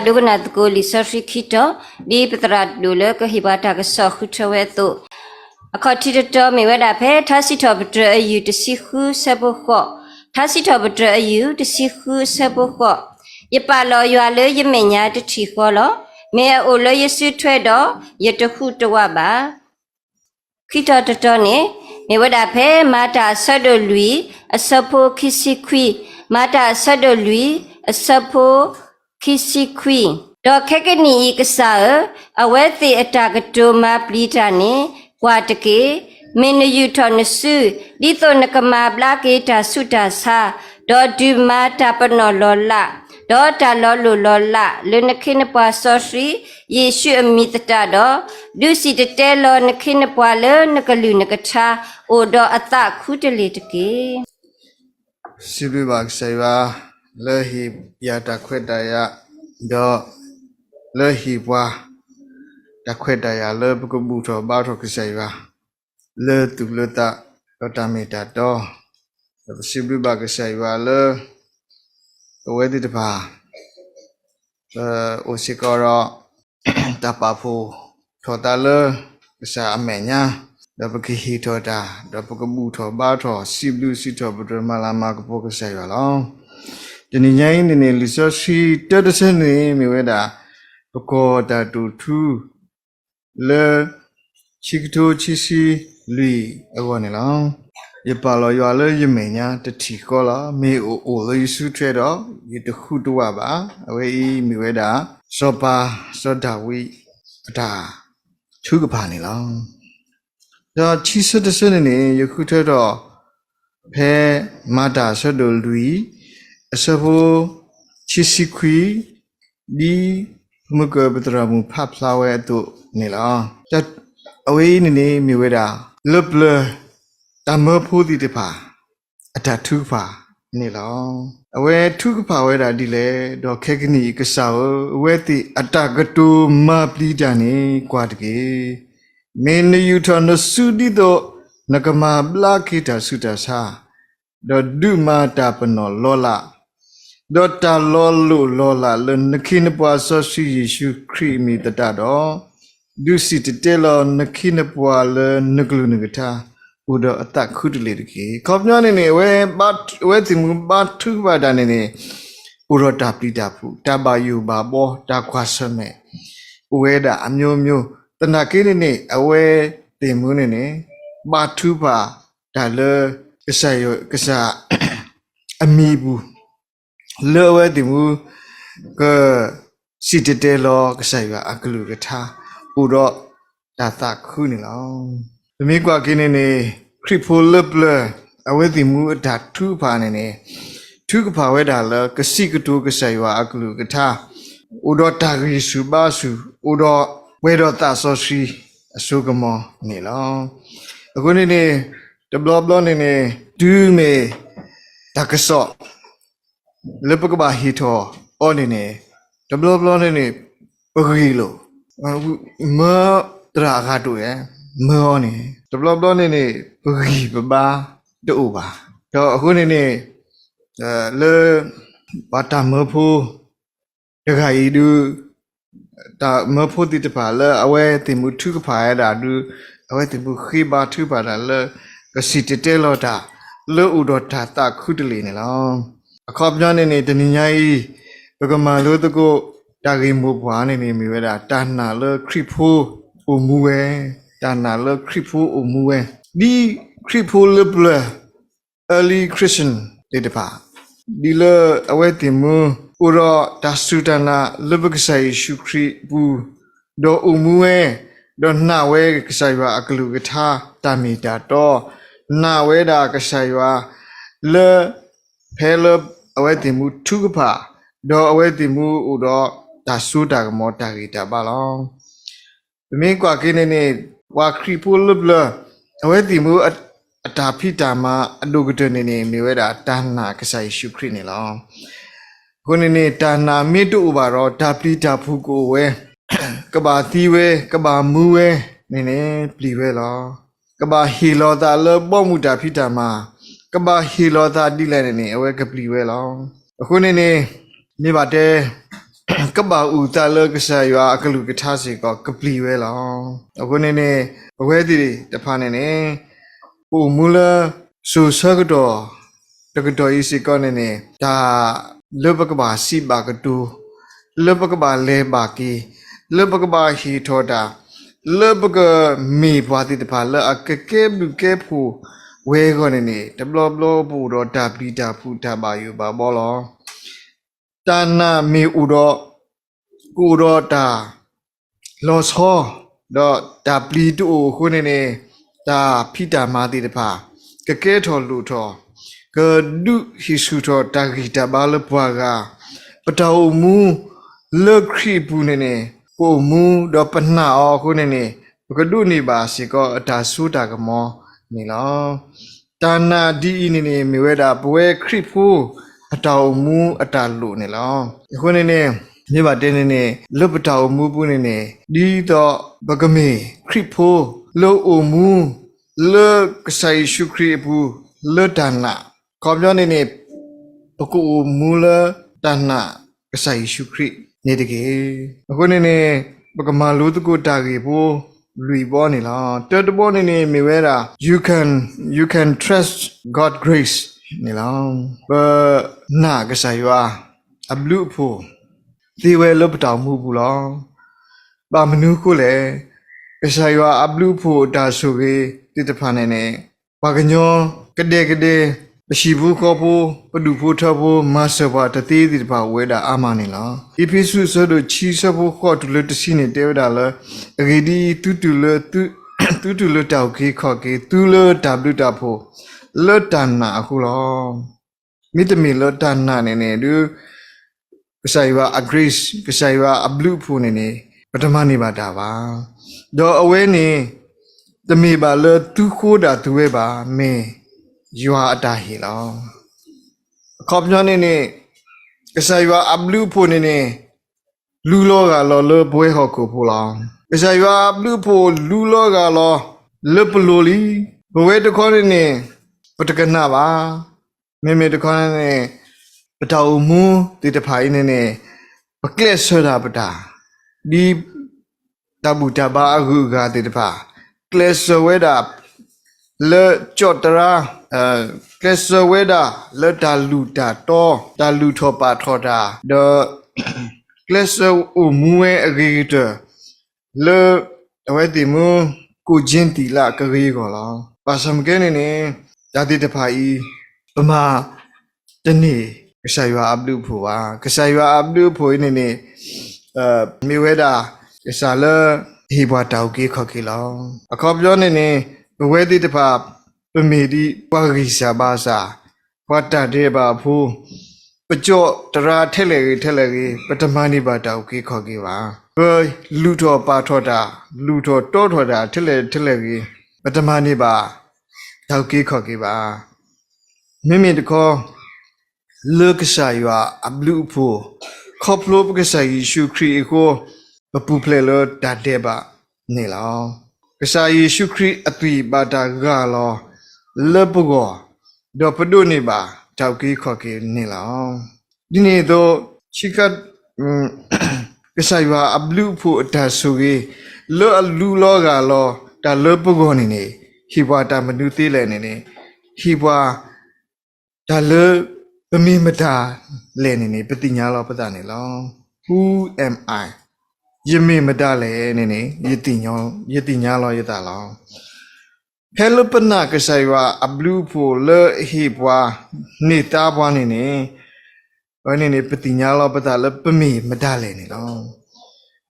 ဒိကနၣ်သကိးလံာ်စီဆှံခံတီၤ, ဒ်ပသရၣ်ဒိၣ်လၢကဟ့ၣ်ပှၤတၢ်ကစီၣ်ဃုထၢဝဲအသိး, အခီၣ်ထံးတတီၤမ့ၢ်ဝဲဒၣ်ဖဲ ထါစံးထီၣ်ပတြၢၤအယုၢ် တဆံဃုအဆၢဖိဃိး, ထါစံးထီၣ်ပတြၢၤအယုၢ် တဆံဃုအဆၢဖိဃိး, ယပာ်လီၤယွၤလၢယမဲာ်ညါတထံၣ်ဃီလီၤ. မ့ၢ်အအိၣ်လၢယစုထွဲဒီး ယတဟူးတဝးဘၣ်. ခံတီၤတတီၤန့ၣ် မ့ၢ်ဝဲဒၣ်ဖဲ မၤတၢ်အဆၢဒိၣ်လွံၢ် အဆၢဖိခံဆံခွံ, မၤတၢ်အဆၢဒိၣ်လွံၢ် အဆၢဖိခံဆံခွံ, ဒီးခဲကနံၣ်အံၤကစၢ်ဧၢ, အဝဲသ့ၣ်အတၢ်ကတိၤမၤပျံၤတၢ်န့ၣ် ကွၢ်တက့ၢ်. မ့ၢ်နယူာ်ထီၣ်နစု, ဒ်သိးနကမၤဘျါက့ၤတၢ်ဆူးတၢ်ဆါ, ဒီးဒုးမၤတၢ်ပနီၣ်လီၤလး, ဒီးတၢ်လီၤလိၢ်လီၤလး လၢနခ့နပှၤစီဆှံ ယ့ၣ်ၡူးအမံၤသတးဒီး, ဒုးစံၣ်တဲၤတဲလီၤနခ့နပှၤလၢနကလုၢ်နကထါ အိၣ်ဒီးအသးခူတလ့ၢ်တက့ၢ်. စံးဘျုးဘၣ်ကစၢ်ယွၤ လၢဟ့ၣ်ယၤတၢ်ခွဲးတၢ်ယာ်, ဒီးလၢဟ့ၣ်ပှၤ တၢ်ခွဲးတၢ်ယာ်လၢပကဘူၣ်ထီၣ်ဘါထီၣ်ကစၢ်ယွၤ လၢသူၣ်လၢသး ဒီးတၢ်မ့ၢ်တၢ်တီ, ဒီးပစံးဘျုးဘၣ်ကစၢ်ယွၤလၢ ပဝဲသ့ၣ်တဖၣ် ပအိၣ်စ့ၢ်ကီးဒီး တၢ်ပာ်ဖှိၣ်ထီၣ်သးလၢ ကစၢ်အမဲာ်ညါ, ဒီးပကဟ့ၣ်ထီၣ်တၢ်, ဒီးပကဘူၣ်ထီၣ်ဘါထီၣ် စံးဘျုးစံးထီၣ်ပတြၢၤ မၤလၤမၤကပီၤကစၢ်ယွၤလီၤ. တနံၤညါအံၤန့ၣ်န့ၣ် လံာ်စီဆှံတၢတဆၢန့ၣ် မ့ၢ်ဝဲဒၣ် ပကီၢ်တၢ်တိာ်ထူ လၢ ခံကထိခံဆံလွံၢ်အဂီၢ်န့ၣ်လီၤ. ယပာ်လီၤယွၤလၢယမဲာ်ညါတထံၣ်ဃီလီၤ. မ့ၢ်အအိၣ်လၢယစုထွဲဒီး ယတဟူးတဝးဘၣ်. အဝဲအံၤမ့ၢ်ဝဲဒၣ် စီၤပၤစီၤဒၤဝံးအတၢ်ထုကဖၣ်န့ၣ်လီၤ. ဒီးခံဆၢတဆၢန့ၣ်န့ၣ် ယဃုထၢထီၣ် ဖဲမၤတၢ်အဆၢဒိၣ်လွံၢ် အဆၢဖိ ခံဆံခွံ ဒ်ပမုၢ်ကၢၤပသရၣ်မုၣ်ဖးဖျါဝဲအသိးန့ၣ်လီၤ. အဝဲအံၤန့ၣ်န့ၣ် မ့ၢ်ဝဲဒၣ် လၢပျၢၤ တၢ်မၢဖိသ့ၣ်တဖၣ် အတၢ်ထုကဖၣ်န့ၣ်လီၤ. အဝဲထုကဖၣ်ဝဲဒၣ်ဒ်လဲၣ်, ဒီးခဲကနံၣ်အံၤကစၢ်ဧၢ, အဝဲသ့ၣ်အတၢ်ကတိၤမၤပျံၤတၢ်န့ၣ် ကွၢ်တက့ၢ်. မ့ၢ်နယူာ်ထီၣ်နစုဒ်သိး နကမၤဘျါက့ၤတၢ်ဆူးတၢ်ဆါ, ဒီးဒုးမၤတၢ်ပနီၣ်လီၤလး, ဒီးတၢ်လီၤလိၢ်လီၤလးလၢနခ့နပှၤစီဆှံယ့ၣ်ၡူးခရံာ်အမံၤသတးဒီး, ဒုးစံၣ်တဲၤတဲလီၤနခ့နပှၤလၢနကလုၢ်နကထါ အိၣ်ဒီးအသးခူတလ့ၢ်တက့ၢ်. အခီပညီန့ၣ်န့ၣ် အဝဲ, အဝဲသ့ၣ်မူဘါထုကဖၣ်တၢ်န့ၣ်န့ၣ် အိၣ်ဒီးတၢ်ပျံၤတၢ်ဖုး, တၢ်ဘၣ်ယိၣ်ဘၣ်ဘှီ, တၢ်ကွၢ်ဆၢၣ်မဲာ် အိၣ်ဝဲဒၣ်အမျိုးမျိုး, သနာ်က့န့ၣ်န့ၣ် အဝဲသ့ၣ်မူန့ၣ်န့ၣ် ဘါထုကဖၣ်တၢ်လၢ ကစၢ်ယွၤ, ကစၢ်အမံၤအပူၤ လၢအဝဲသ့ၣ်မူ ကစံၣ်တဲၤတဲလီၤကစၢ်ယွၤအကလုၢ်ကထါ အိၣ်ဒီးတၢ်သးခုန့ၣ်လီၤ. ပမ့ၢ်ကွၢ်က့ၤန့ၣ်န့ၣ် ခရံာ်ဖိလၢပျၢၤ အဝဲသ့ၣ်မူအတၢ်ထုကဖၣ်န့ၣ်န့ၣ် ထုကဖၣ်ဝဲဒၣ်လၢကစံးကတိၤကစၢ်ယွၤအကလုၢ်ကထါ အိၣ်ဒီးတၢ်ဂံၢ်ဆူၣ်ဘါဆူၣ်, အိၣ်ဒီးပှဲၤဒီးသးစီဆှံအစိကမီၤန့ၣ်လီၤ. အဃိန့ၣ်န့ၣ် တဘျီဘျီန့ၣ်န့ၣ် တုၤမ့ၢ်တၢ်ကစီၣ် လၢပကဘၣ်ဟ့ၣ်ထီၣ်အီၤန့ၣ်န့ၣ် တဘျီဘျီန့ၣ်န့ၣ် ပဂံၢ်လိာ်, မၢသရၣ်အဂၤတအိၣ်ဧါ, မၢအီၤန့ၣ် တဘျီဘျီန့ၣ်န့ၣ် ပဂံၢ်ပဘါတအိၣ်ဘၣ်. ဒီးအဃိန့ၣ်န့ၣ် လၢ ပှၤတၢ်မၢဖိ တဂၤအံၤဒုး တၢ်မၢဖိသ့ၣ်တဖၣ်လၢအဝဲသ့ၣ်မူထုကဖၣ်ဝဲဒၣ်ဒုး အဝဲသ့ၣ်မူဃ့ဘါထုကဖၣ်တၢ်လၢ ကစံၣ်တဲၤတဲလီၤတၢ် လၢအိၣ်ဒီးတၢ်သးခူတလ့ၢ်န့ၣ်လီၤ. အခီပညီန့ၣ်န့ၣ် တနံၤညါအံၤ ပကမၤလိသကိး တၢ်ဂ့ၢ်မိၢ်ပှၢ်န့ၣ်န့ၣ် မ့ၢ်ဝဲဒၣ် တၢ်နာ်လၢခရံာ်ဖိအိၣ်မူဝဲ, တၢ်နာ်လၢခရံာ်ဖိအိၣ်မူဝဲ, ဒ်ခရံာ်ဖိလၢပျၢၤ early Christian သ့ၣ်တဖၣ် ဒ်လၢအဝဲသ့ၣ်မူ အိၣ်ဒီးတၢ်စူၢ်တၢ်နာ်လၢပကစၢ်ယ့ၣ်ၡူးခရံာ်အပူၤ, ဒီးအိၣ်မူဝဲ, ဒီးနာ်ဝဲကစၢ်ယွၤအကလုၢ်ကထါ တၢ်မ့ၢ်တၢ်တီ, နာ်ဝဲဒၣ်ကစၢ်ယွၤ လၢ ဖဲလၢအဝဲသ့ၣ်မူထုကဖၣ်, ဒီးအဝဲသ့ၣ်မူအိၣ်ဒီးတၢ်စိတၢ်ကမီၤ တၢ်ဂံၢ်တၢ်ဘါလီၤ. ပမ့ၢ်ကွၢ်က့ၤန့ၣ်န့ၣ် ပှၤခရံာ်ဖိလၢပျၢၤ အဝဲသ့ၣ်မူအတၢ်ဖံးတၢ်မၤအဒိၣ်ကတၢၢ်န့ၣ်န့ၣ် မ့ၢ်ဝဲဒၣ်တၢ်နာ်ကစၢ်ယ့ၣ်ၡူးခရံာ်န့ၣ်လီၤ. အဃိန့ၣ်န့ၣ် တၢ်နာ်မ့ၢ်တအိၣ်ဘၣ်ဒီး တၢ်ပျံၤတၢ်ဖုးကအိၣ်ဝဲ, ကဘၣ်သံဝဲ ကဘၣ်မူဝဲန့ၣ်န့ၣ် ပျံၤဝဲလီၤ. ကဘၣ်ဟ့ၣ်လီၤသးလၢဘီမုၢ်တၢ်ဖံးတၢ်မၤ, ကဘၣ်ဟ့ၣ်လီၤသးဒ်လဲၣ်န့ၣ်န့ၣ် အဝဲကပျံၤဝဲလီၤ. အဃိန့ၣ်န့ၣ် မ့ၢ်ဘၣ်တဲ ကဘၣ်အုၣ်သးလၢကစၢ်ယွၤအကလုၢ်ကထါစ့ၢ်ကီး ကပျံၤဝဲလီၤ. အဃိန့ၣ်န့ၣ် ပဝဲသ့ၣ်တဖၣ်န့ၣ်န့ၣ် ပအိၣ်မူလၢ စိၤဆၢကတီၢ် တကတီၢ်အံၤစ့ၢ်ကီးန့ၣ်န့ၣ် တၢ်လၢပကဘၣ်စံးဘၣ်ကတိၤ, လၢပကဘၣ်လဲၤဘၣ်က့ၤ, လၢပကဘၣ်ဟ့ၣ်ထီၣ်တၢ်, လၢပကမ့ၢ်ပှၤသ့ၣ်တဖၣ်လၢအကကဲဘျုးကဲဖှိၣ်ဝဲအဂီၢ်န့ၣ်န့ၣ် တဘျီဘျီပအိၣ်ဒီးတၢ်ပျံၤတၢ်ဖုးတၢ်ဘၣ်ယိၣ်ဘၣ်ဘီလီၤ. တၢ်နာ်မ့ၢ်အိၣ်ဒီး ကအိၣ်ဒီးတၢ်လီၤဆီ, ဒီးတၢ်ပျံၤတအိၣ်အဃိန့ၣ်န့ၣ် တၢ်ဖံးတၢ်မၤသ့ၣ်တဖၣ် ကကဲထီၣ်လိၣ်ထီၣ်, ကဒုးဟ့ၣ်ဆူၣ်ထီၣ်တၢ်ဂံၢ်တၢ်ဘါလၢပှၤဂၤ, ပတၢ်အိၣ်မူလၢခရံာ်အပူၤန့ၣ်န့ၣ် ပအိၣ်မူဒီးပနာ်အီၤအဃိန့ၣ်န့ၣ် ပကဒိးန့ၢ်ဘၣ်စ့ၢ်ကီးအတၢ်စိတၢ်ကမီၤန့ၣ်လီၤ. တၢ်နာ်ဒ်အံၤန့ၣ်န့ၣ် မ့ၢ်ဝဲဒၣ်ပဝဲခရံာ်ဖိအတၢ်အိၣ်မူအတၢ်လိၣ်န့ၣ်လီၤ. အဃိန့ၣ်န့ၣ် မ့ၢ်ဘၣ်တဲန့ၣ်န့ၣ် လၢပတၢ်အိၣ်မူပူၤန့ၣ်န့ၣ် ဒ်သိးပကမ့ၢ်ခရံာ်ဖိလၢအိၣ်မူ လၢကစၢ်ယ့ၣ်ၡူးခရံာ်အပူၤ လၢတၢ်နာ်, အခီပညီန့ၣ်န့ၣ် ပကအိၣ်မူလၢတၢ်နာ်ကစၢ်ယ့ၣ်ၡူးခရံာ်န့ၣ်တက့ၢ်. အဃိန့ၣ်န့ၣ် ပကမၤလိသကိးတၢ်ဂ့ၢ်ဖိလွံၢ်ဘီန့ၣ်လီၤ. တၢတဘီန့ၣ်န့ၣ် မ့ၢ်ဝဲဒၣ် you can, you can trust God grace န့ၣ်လီၤ. ပနာ်ကစၢ်ယွၤအဘျုးအဖှိၣ် သ့ဝဲလၢပတၢ်အိၣ်မူပူၤလီၤ. ဘၣ်မနုၤအဃိလဲၣ်, ကစၢ်ယွၤအဘျုးအဖှိၣ်အတၢ်ဆိၣ်ဂ့ၤသ့ၣ်တဖၣ်န့ၣ်န့ၣ် ပှၤကညီကဒဲကဒဲ ပဟံၣ်ဖိဃီဖိ ပဒူၣ်ဖိထၢဖိ မၤစၢၤပှၤတသ့သ့ၣ်တဖၣ်အိၣ်ဝဲဒၣ်အါမးန့ၣ်လီၤ. အ့းဖ့းစူးအဆၢဒိၣ်ခံဆၢဖိဃိးတုၤလၢတဆံန့ၣ် တဲဝဲဒၣ်လၢ အဂ့ၢ်ဒ်အံၤ, သုတုၤလၢတၢ်အုၣ်က့ၤခီၣ်က့ၤ, သုလၢတၢ်ဘျုးတၢ်ဖှိၣ် လၢတၢ်နာ်အဃိလီၤ. မ့တမ့ၢ်လၢတၢ်နာ်န့ၣ်န့ၣ် ဒုး ကစၢ်ယွၤအ grace ကစၢ်ယွၤအဘျုးအဖှိၣ်န့ၣ်န့ၣ် ပတမၤန့ၢ်ဘၣ်တၢ်ဘၣ်. ဒီးအဝဲန့ၣ် တမ့ၢ်ဘၣ်လၢသုဃိဒၣ်သုဝဲဘၣ်, မ့ၢ်ယွၤအတၢ်ဟ့ၣ်လီၤ. အခီပညီန့ၣ်န့ၣ် ကစၢ်ယွၤအဘျုးအဖှိၣ်န့ၣ်န့ၣ် လူလီၤဂၢ်လီၤလၢပဝဲဟီၣ်ခိၣ်ဖိလီၤ. ကစၢ်ယွၤအဘျုးအဖှိၣ်လူလီၤဂၢ်လီၤလၢပလိၤလံ. ပဝဲတခီန့ၣ်န့ၣ် ပတကနၣ်ဘၣ်. မ့မ့ၢ်တခီန့ၣ်န့ၣ် ပတၢ်အိၣ်မူသ့ၣ်တဖၣ်အံၤန့ၣ်န့ၣ် ပကျဲးစၢးဒၣ်ပတၢ် ဒ်တၢ်ဘူၣ်တၢ်ဘါအဂုၤအဂၤသ့ၣ်တဖၣ်, ကျဲးစၢးဝဲဒၣ်လၢကၠီၣ်တရါ, ကျဲးစၢးဝဲဒၣ်လၢတၢ်လူၢ်တၢ်တီ, တၢ်လူၢ်ထီၣ်ပာ်ထီၣ်တၢ်, ဒီးကျဲးစၢးအိၣ်မူဝဲအဂ့ၤကတၢၢ် လၢအဝဲသ့ၣ်မ့ၢ် ကိၣ်ကၠ့သံးလၢအကဂ့ၤအဂီၢ်လီၤ. ဘၣ်ဆၣ်မ့ၢ်ကဲန့ၣ်န့ၣ် တၢ်သ့ၣ်တဖၣ်အံၤ ပမၤတန့ၢ်ကစၢ်ယွၤအဘျုးအဖှိၣ်ဘၣ်. ကစၢ်ယွၤအဘျုးအဖှိၣ်အံၤန့ၣ်န့ၣ် မ့ၢ်ဝဲဒၣ် ကစၢ်လၢဟ့ၣ်ပှၤတၢ်အုၣ်က့ၤခီၣ်က့ၤလီၤ. အခီပညီန့ၣ်န့ၣ် ပဝဲသ့ၣ်တဖၣ် ပမ့ၢ်ဒ်ပှၤဂံၢ်စၢ်ဘါစၢ်, ပှၤတၢ်ဒဲးဘးအဖိ, ပကၠီၣ်တရါထဲလဲၣ်ဂ့ၤထဲလဲၣ်ဂ့ၤ ပတမၤန့ၢ်ဘၣ်တၢ်အုၣ်က့ၤခီၣ်က့ၤဘၣ်. ပလူၢ်ထီၣ်ပာ်ထီၣ်တၢ်, လူၢ်ထီၣ်တီထီၣ်တၢ်ထဲလဲၣ်ထဲလဲၣ်ဂ့ၤ ပတမၤန့ၢ်ဘၣ်တၢ်အုၣ်က့ၤခီၣ်က့ၤဘၣ်. မ့မ့ၢ်တခီ လၢကစၢ်ယွၤအဘျုးအဖှိၣ်, ခီဖျိပကစၢ်ယ့ၣ်ၡူးခရံာ်အဃိ ပပူၤဖျဲးလၢတၢ်ဒဲးဘးန့ၣ်လီၤ. ကစၢ်ယ့ၣ်ၡူးခရံာ်အသွံၣ်ဘၣ်တၢ်ဂၢ်လီၤလၢပဂီၢ်, ဒီးပဒိးန့ၢ်ဘၣ်တၢ်အုၣ်က့ၤခီၣ်က့ၤန့ၣ်လီၤ. ဒ်န့ၣ်အသိး ဆံခါ ကစၢ်ယွၤအဘျုးအဖှိၣ်အတၢ်ဆိၣ်ဂ့ၤ လၢအလူလီၤဂၢ်လီၤတၢ်လၢပဂီၢ်န့ၣ်န့ၣ် ဟ့ၣ်ပှၤတၢ်မနုၤသ့လဲၣ်န့ၣ်န့ၣ် ဟ့ၣ်ပှၤ တၢ်လၢပမ့ၢ်မတၤလဲၣ်န့ၣ်န့ၣ် ပသ့ၣ်ညါလီၤပသးန့ၣ်လီၤ. Who am I? ယမ့ၢ်မတၤလဲၣ်န့ၣ်န့ၣ် ယသ့ၣ်ညါလီၤယသးလီၤ. ဖဲလၢပနာ်ကစၢ်ယွၤအဘျုးအဖှိၣ်လၢအဟ့ၣ်ပှၤန့ၢ်သါပှၤန့ၣ်န့ၣ် အဝဲန့ၣ်န့ၣ် ပသ့ၣ်ညါလီၤပသးလၢပမ့ၢ်မတၤလဲၣ်န့ၣ်လီၤ.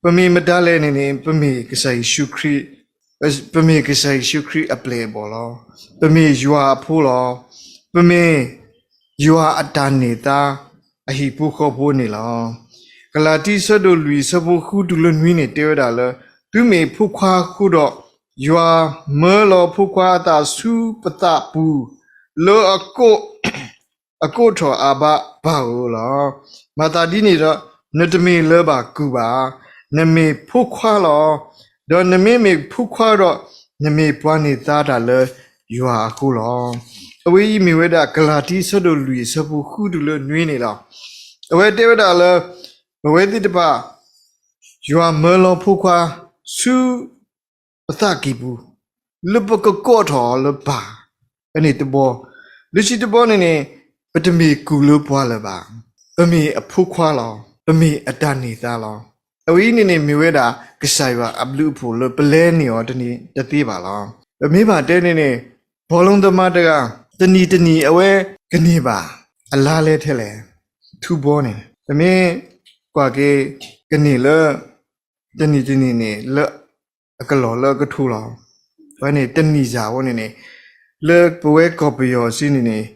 ပမ့ၢ်မတၤလဲၣ်န့ၣ်န့ၣ် ပမ့ၢ်ကစၢ်ယ့ၣ်ၡူးခရံာ်, ပမ့ၢ်ကစၢ်ယ့ၣ်ၡူးခရံာ်အပျဲၢ်အဘီၣ်လီၤ. ပမ့ၢ်ယွၤအဖိလီၤ. ပမ့ၢ်ယွၤအတၢ်န့ၢ်သါအဟံၣ်ဖိဃီဖိန့ၣ်လီၤ. ကလၤတံ ဆၢဒိၣ်လွံၢ် ဆၢဖိဃုတုၤလၢနွံန့ၣ် တဲဝဲဒၣ်လၢ သုမ့ၢ်ဖိခွါအဃိဒီး ယွၤမၢလီၤဖိခွါအသးဆူပသးပူၤ လၢအကိး အကိးထီၣ်အါဘါပၢ်ဧၢလီၤ. မၤသးဒ်န့ၣ်ဒီး နတမ့ၢ်လၢၤဘၣ်ကုၢ်ဘၣ်, နမ့ၢ်ဖိခွါလီၤ. ဒီးနမ့မ့ၢ်ဖိခွါဒီး နမ့ၢ်ပှၤန့ၢ်သါတၢ်လၢယွၤအဃိလီၤ. အဝဲအံၤမ့ၢ်ဝဲဒၣ် ကလၤတံ ဆၢဒိၣ်လွံၢ် ဆၢဖိဃုတုၤလၢနွံန့ၣ်လီၤ. အဝဲတဲဝဲဒၣ်လၢ ပဝဲသ့ၣ်တဖၣ် ယွၤမၢလီၤဖိခွါဆူ ပသးကံၢ်ပူၤ လၢပကကိးထီၣ်အီၤလၢပၢ်, ဖဲန့ၣ်တဘီ, လၢခံတဘီန့ၣ်န့ၣ် ပတမ့ၢ်ကူၣ်လၢပှၤလၢၤဘၣ်. ပမ့ၢ်အဖိခွါလီၤ. ပမ့ၢ်အတၢ်န့ၢ်သါလီၤ. အဝဲအံၤန့ၣ်န့ၣ် မ့ၢ်ဝဲဒၣ် ကစၢ်ယွၤအဘျုးအဖှိၣ်လၢပလဲၤန့ၢ်အီၤတန့ၢ်တသ့ဘၣ်လီၤ. ပမ့ၢ်ဘၣ်တဲန့ၣ်န့ၣ် ပှၤလီသးမါတဂၤ တနံၤတနံၤအဝဲကန့ၢ်ဘၣ် အလါလဲထဲလဲၣ်, ထူဘီန့ၣ် ပမ့ၢ်ကွၢ်က့ၤ ကန့ၢ်လၢ တနံၤတနံၤန့ၣ် လၢအကလီၢ်လၢအကထိလီၤ. အဝဲန့ၣ်တနံၤစၢ်ဝဲန့ၣ်န့ၣ် လၢပဝဲကီၢ်ပယီၤစ့ၢ်န့ၣ်န့ၣ်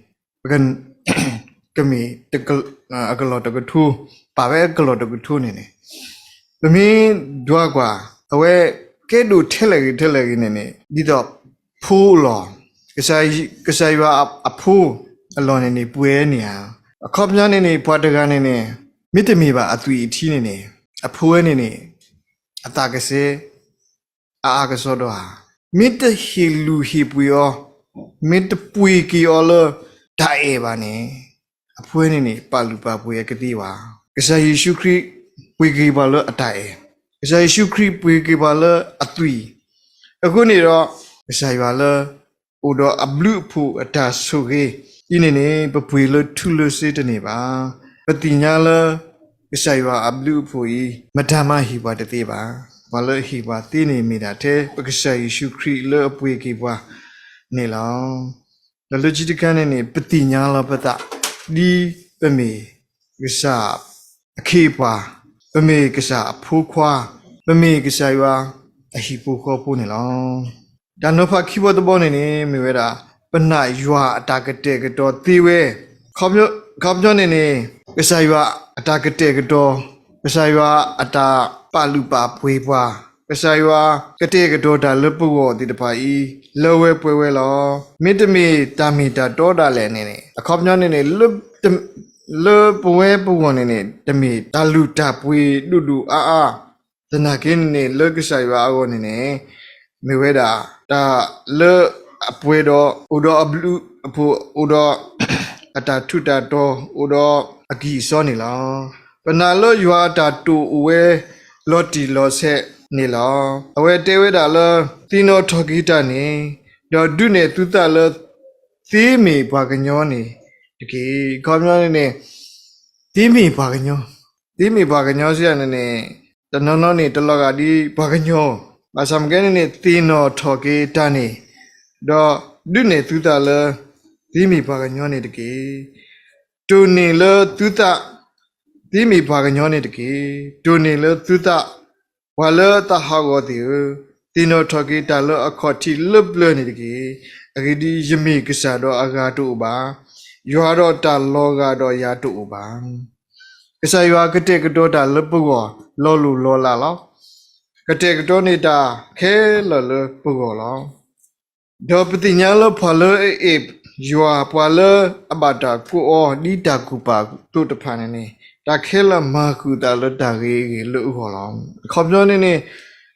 ကမ့ၢ် အကလီၢ်တကထိ, ပာ်ဝဲအကလီၢ်တကထိန့ၣ်န့ၣ် ပမ့ၢ်ဒွးကွၢ် အဝဲကဲဒိၣ်ထဲလဲၣ်ဂ့ၤထဲလဲၣ်ဂ့ၤန့ၣ်န့ၣ် ဒ်သိးဖိအလီၢ်, ကစၢ်ယွၤအဖိအလီၢ်န့ၣ်န့ၣ် ပှဲၤန့ၢ်ဧါ. အခီပညီန့ၣ်န့ၣ် ပှၤတဂၤန့ၣ်န့ၣ် မ့တမ့ၢ်ဘၣ်အသွံၣ်အထံန့ၣ်န့ၣ် အဖိဝဲန့ၣ်န့ၣ် အသးကစဲ အအါကစီဒီဧါ. မ့ၢ်တဟ့ၣ်လူၤဟ့ၣ်ပှ့ၤအီၤ, မ့ၢ်တပှ့ၤက့ၤအီၤလၢတၢ်အဲၣ်ဘၣ်န့ၣ် အဖိဝဲန့ၣ်န့ၣ် ပာ်လုၢ်ပာ်ပှ့ၤအကသ့ဘၣ်. ကစၢ်ယ့ၣ်ၡူးခရံာ်ပှ့ၤက့ၤပှၤလၢအတၢ်အဲၣ်, ကစၢ်ယ့ၣ်ၡူးခရံာ်ပှ့ၤက့ၤပှၤလၢအသွံၣ်. အဃိန့ၣ်ဒီး ကစၢ်ယွၤလၢ အိၣ်ဒီးအဘျုးအဖှိၣ်အတၢ်ဆိၣ်ဂ့ၤအံၤန့ၣ်န့ၣ် ပပှ့ၤလၢထူလၢစ့တန့ၢ်ဘၣ်. ပသ့ၣ်ညါလၢ ကစၢ်ယွၤအဘျုးအဖှိၣ်အံၤ မတၤမၤဟ့ၣ်ပှၤတသ့ဘၣ်. ပှၤလၢအဟ့ၣ်ပှၤသ့န့ၣ်မ့ၢ်ဒၣ်ထဲ ပကစၢ်ယ့ၣ်ၡူးခရံာ်လၢအပှ့ၤက့ၤပှၤန့ၣ်လီၤ. ဒီးလၢခံတခါန့ၣ်န့ၣ် ပသ့ၣ်ညါလီၤပသး ဒ်ပမ့ၢ်ကစၢ်အခ့အပှၤ, ပမ့ၢ်ကစၢ်အဖိခွါ, ပမ့ၢ်ကစၢ်ယွၤအဟံၣ်ဖိဃီဖိန့ၣ်လီၤ. တၢ်နီၤဖးခံဘီတဘီန့ၣ်န့ၣ် မ့ၢ်ဝဲဒၣ် ပနာ်ယွၤအတၢ်ကတဲာ်ကတီၤသ့ဝဲ, ခီပညီန့ၣ်န့ၣ် ကစၢ်ယွၤအတၢ်ကတဲာ်ကတီၤ, ကစၢ်ယွၤအတၢ်ပာ်လုၢ်ပာ်ပှ့ၤပှၤ, ကစၢ်ယွၤကတဲာ်ကတီၤတၢ်လၢပဂီၢ်သ့ၣ်တဖၣ်အံၤ လၢဝဲပှဲၤဝဲလီၤ. မ့တမ့ၢ်တၢ်မ့ၢ်တၢ်တီဒၣ်လဲာ်န့ၣ်န့ၣ် အခီပညီန့ၣ်န့ၣ် လၢပဝဲပဂီၢ်န့ၣ်န့ၣ် တမ့ၢ်တၢ်လုၢ်တၢ်ပှ့ၤဒိၣ်ဒိၣ်အါအါ, သနာ်က့န့ၣ်န့ၣ် လၢကစၢ်ယွၤအဂီၢ်န့ၣ်န့ၣ် မ့ၢ်ဝဲဒၣ် တၢ်လၢအပှဲၤဒီး အိၣ်ဒီးအဘျုးအဖှိၣ်, အိၣ်ဒီးအတၢ်ထူးတၢ်တီၤ, အိၣ်ဒီးအကံၢ်အစီန့ၣ်လီၤ. ပနာ်လၢယွၤအတၢ်တိာ်အိၣ်ဝဲလီၤတံၢ်လီၤဆဲးန့ၣ်လီၤ. အဝဲတဲဝဲဒၣ်လၢ သ့ၣ်နီၣ်ထီၣ်က့ၤတၢ်န့ၣ်, ဒီးဒုးနဲၣ်သုသးလၢ သ့မ့ၢ်ပှၤကညီန့ၣ်တက့ၢ်. အခီပညီန့ၣ်န့ၣ် သ့မ့ၢ်ပှၤကညီ, သ့မ့ၢ်ပှၤကညီစံးယၤန့ၣ်န့ၣ် တနီၤနီၤန့ၣ် တလီၤဂာ်ဒ်ပှၤကညီ, ဘၣ်ဆၣ်မ့ၢ်ကဲန့ၣ်န့ၣ် သ့ၣ်နီၣ်ထီၣ်က့ၤတၢ်န့ၣ်, ဒီးဒုးနဲၣ်သုသးလၢ သ့မ့ၢ်ပှၤကညီန့ၣ်တက့ၢ်. တိၢ်န့ၢ်လၢသုသး သ့မ့ၢ်ပှၤကညီန့ၣ်တက့ၢ်. တိၢ်န့ၢ်လၢသုသး ပှၤလၢသးဟးဂီၤသ့ၣ်ဧၢ, သ့ၣ်နီၣ်ထီၣ်က့ၤတၢ်လၢအခီၣ်ထံးလၢပျၢၤန့ၣ်တက့ၢ်. အဂ့ၢ်ဒ်အံၤ, ယမ့ၢ်ကစၢ်ဒီးအဂၤတအိၣ်ဘၣ်. ယွၤဒီးတၢ်လီၤဂာ်ဒီးယၤတအိၣ်ဘၣ်. ကစၢ်ယွၤကတဲာ်ကတီၤတၢ်လၢပဂီၢ် လီၤလိၢ်လီၤလးလီၤ. ကတဲာ်ကတီၤန့ၢ်တၢ်ခဲလၢာ်လၢပဂီၢ်လီၤ. ဒီးပသ့ၣ်ညါလၢပှၤလၢအအဲၣ်ယွၤ, ပှၤလၢအဘၣ်တၢ်ကိးအီၤဒ်တၢ်ကူၣ်ပာ်သိးတဖၣ်န့ၣ်န့ၣ်, တၢ်ခဲလၢာ်မၤဃုာ်အသးလၢတၢ်ဂ့ၤအဂ့ၢ်လၢအဂီၢ်လီၤ. အခီပညီန့ၣ်န့ၣ်,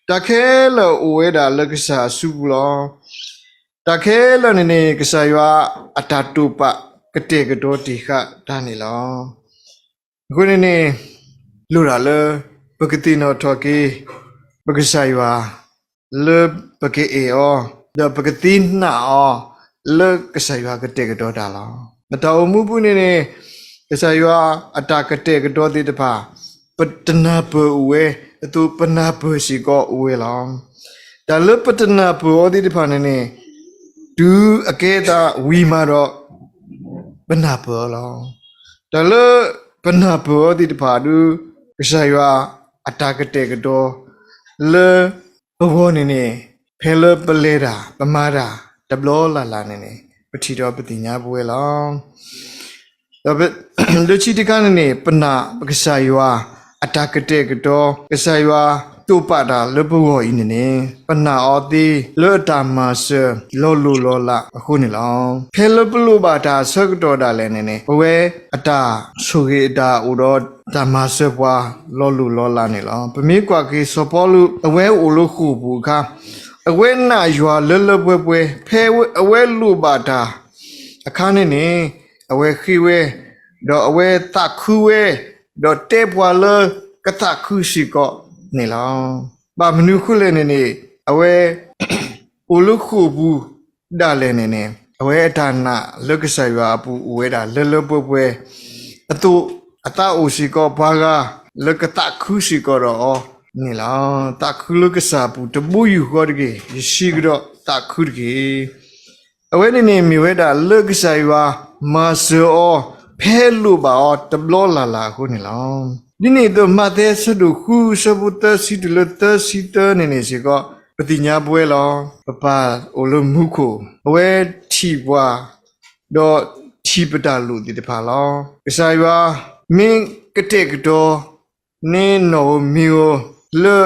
တၢ်ခဲလၢာ်အိၣ်ဝဲဒၣ်လၢကစၢ်အစုပူၤလီၤ. တၢ်ခဲလၢာ်န့ၣ်န့ၣ် ကစၢ်ယွၤအတၢ်တိာ်ပာ်ကတဲာ်ကတီၤတ့ၢ်ဃာ်တၢ်န့ၣ်လီၤ. အဃိန့ၣ်န့ၣ်, လိၣ်ဒၣ်လၢ ပကသ့ၣ်နီၣ်ထီၣ်က့ၤ ပကစၢ်ယွၤ လၢပကအဲၣ်အီၤ, ဒီးပကသ့ၣ်နာ်အီၤ လၢကစၢ်ယွၤကတဲာ်ကတီၤတၢ်လီၤ. ပတၢ်အိၣ်မူပူၤန့ၣ်န့ၣ်, ကစၢ်ယွၤအတၢ်ကတဲာ်ကတီၤသ့ၣ်တဖၣ် ပတနၢ်ပၢၢ်အိၣ်ဝဲအသိး ပနၢ်ပၢၢ်စ့ၢ်ကီးအိၣ်ဝဲလီၤ. တၢ်လၢပတနၢ်ပၢၢ်အီၤသ့ၣ်တဖၣ်န့ၣ်န့ၣ်, တုၤအကဲသးဝံၤမးဒီး ပနၢ်ပၢၢ်အီၤလီၤ. တၢ်လၢပနၢ်ပၢၢ်အီၤသ့ၣ်တဖၣ်ဒုး, ကစၢ်ယွၤအတၢ်ကတဲာ်ကတီၤ လၢပဂီၢ်န့ၣ်န့ၣ်, ဖဲလၢပလဲၤတၢ် ပမၤတၢ် တဘျီလၢ်လၢ်န့ၣ်န့ၣ်, ပထံၣ်ဒီးပသ့ၣ်ညါပဝဲလီၤ. ဒီးလၢခံတခါန့ၣ်န့ၣ်, ပနာ်ပကစၢ်ယွၤအတၢ်ကတဲာ်ကတီၤ, ကစၢ်ယွၤတိာ်ပာ်တၢ်လၢပဂီၢ်အံၤန့ၣ်န့ၣ်, ပနာ်အီၤသ့လၢအတၢ်မၤစၢၤလီၤလိၢ်လီၤလးအဃိန့ၣ်လီၤ. ဖဲလၢပလိၣ်ဘၣ်တၢ်အဆၢကတီၢ်ဒၣ်လဲာ်န့ၣ်န့ၣ်, ပဝဲအတၢ်ဆိၣ်ဂ့ၤအတၢ်အိၣ်ဒီးတၢ်မၤစၢၤပှၤလီၤလိၢ်လီၤလးန့ၣ်လီၤ. ပမ့ၢ်ကွၢ်က့ၤစီၤပီလူး အဝဲအိၣ်လၢဃိာ်ပူၤအခါ, အဝဲနာ်ယွၤလၢလၢပှဲၤပှဲၤ, ဖဲအဝဲလိၣ်ဘၣ်တၢ်အခါန့ၣ်န့ၣ်, အဝဲဃ့ဝဲ, ဒီးအဝဲသးခုဝဲ, ဒီးတဲပှၤလၢကသးခုစ့ၢ်ကီးန့ၣ်လီၤ. ဘၣ်မနုၤအဃိလဲၣ်န့ၣ်န့ၣ် အဝဲ အိၣ်လၢဃိာ်ပူၤဒၣ်လဲာ်န့ၣ်န့ၣ် အဝဲအတၢ်နာ်လၢကစၢ်ယွၤအပူၤအိၣ်ဝဲဒၣ်လၢလၢပှဲၤပှဲၤ အသိးအသးအိၣ်စ့ၢ်ကီးပှၤဂၤလၢကသးခုစ့ၢ်ကီးဒီးအီၤန့ၣ်လီၤ. သးခုလၢကစၢ်အပူၤတဘိယူၢ်ဃီတက့ၢ်. ယစံးကဒီးသးခုတက့ၢ်. အဝဲန့ၣ်န့ၣ်မ့ၢ်ဝဲဒၣ်လၢကစၢ်ယွၤမၤစၢၤအီၤ ဖဲလိၣ်ဘၣ်အီၤတဘျီလၢ်လၢ်အဃိန့ၣ်လီၤ. ဒ်န့ၣ်အသိး မးသဲအဆၢဒိၣ်ဃု အဆၢဖိသၢဆံတုၤလၢသၢဆံသၢန့ၣ်န့ၣ်စ့ၢ်ကီး ပသ့ၣ်ညါပဝဲလီၤ. ပပၢ်အိၣ်လၢမူခိၣ် အဝဲထံၣ်ပှၤ ဒီးထံၣ်ပတၢ်လိၣ်သ့ၣ်တဖၣ်လီၤ. ကစၢ်ယွၤမ့ၢ်ကတဲာ်ကတီၤ န့ၢ်နီၢ်ဧိၤမ့ၢ်ဧိၤ လၢ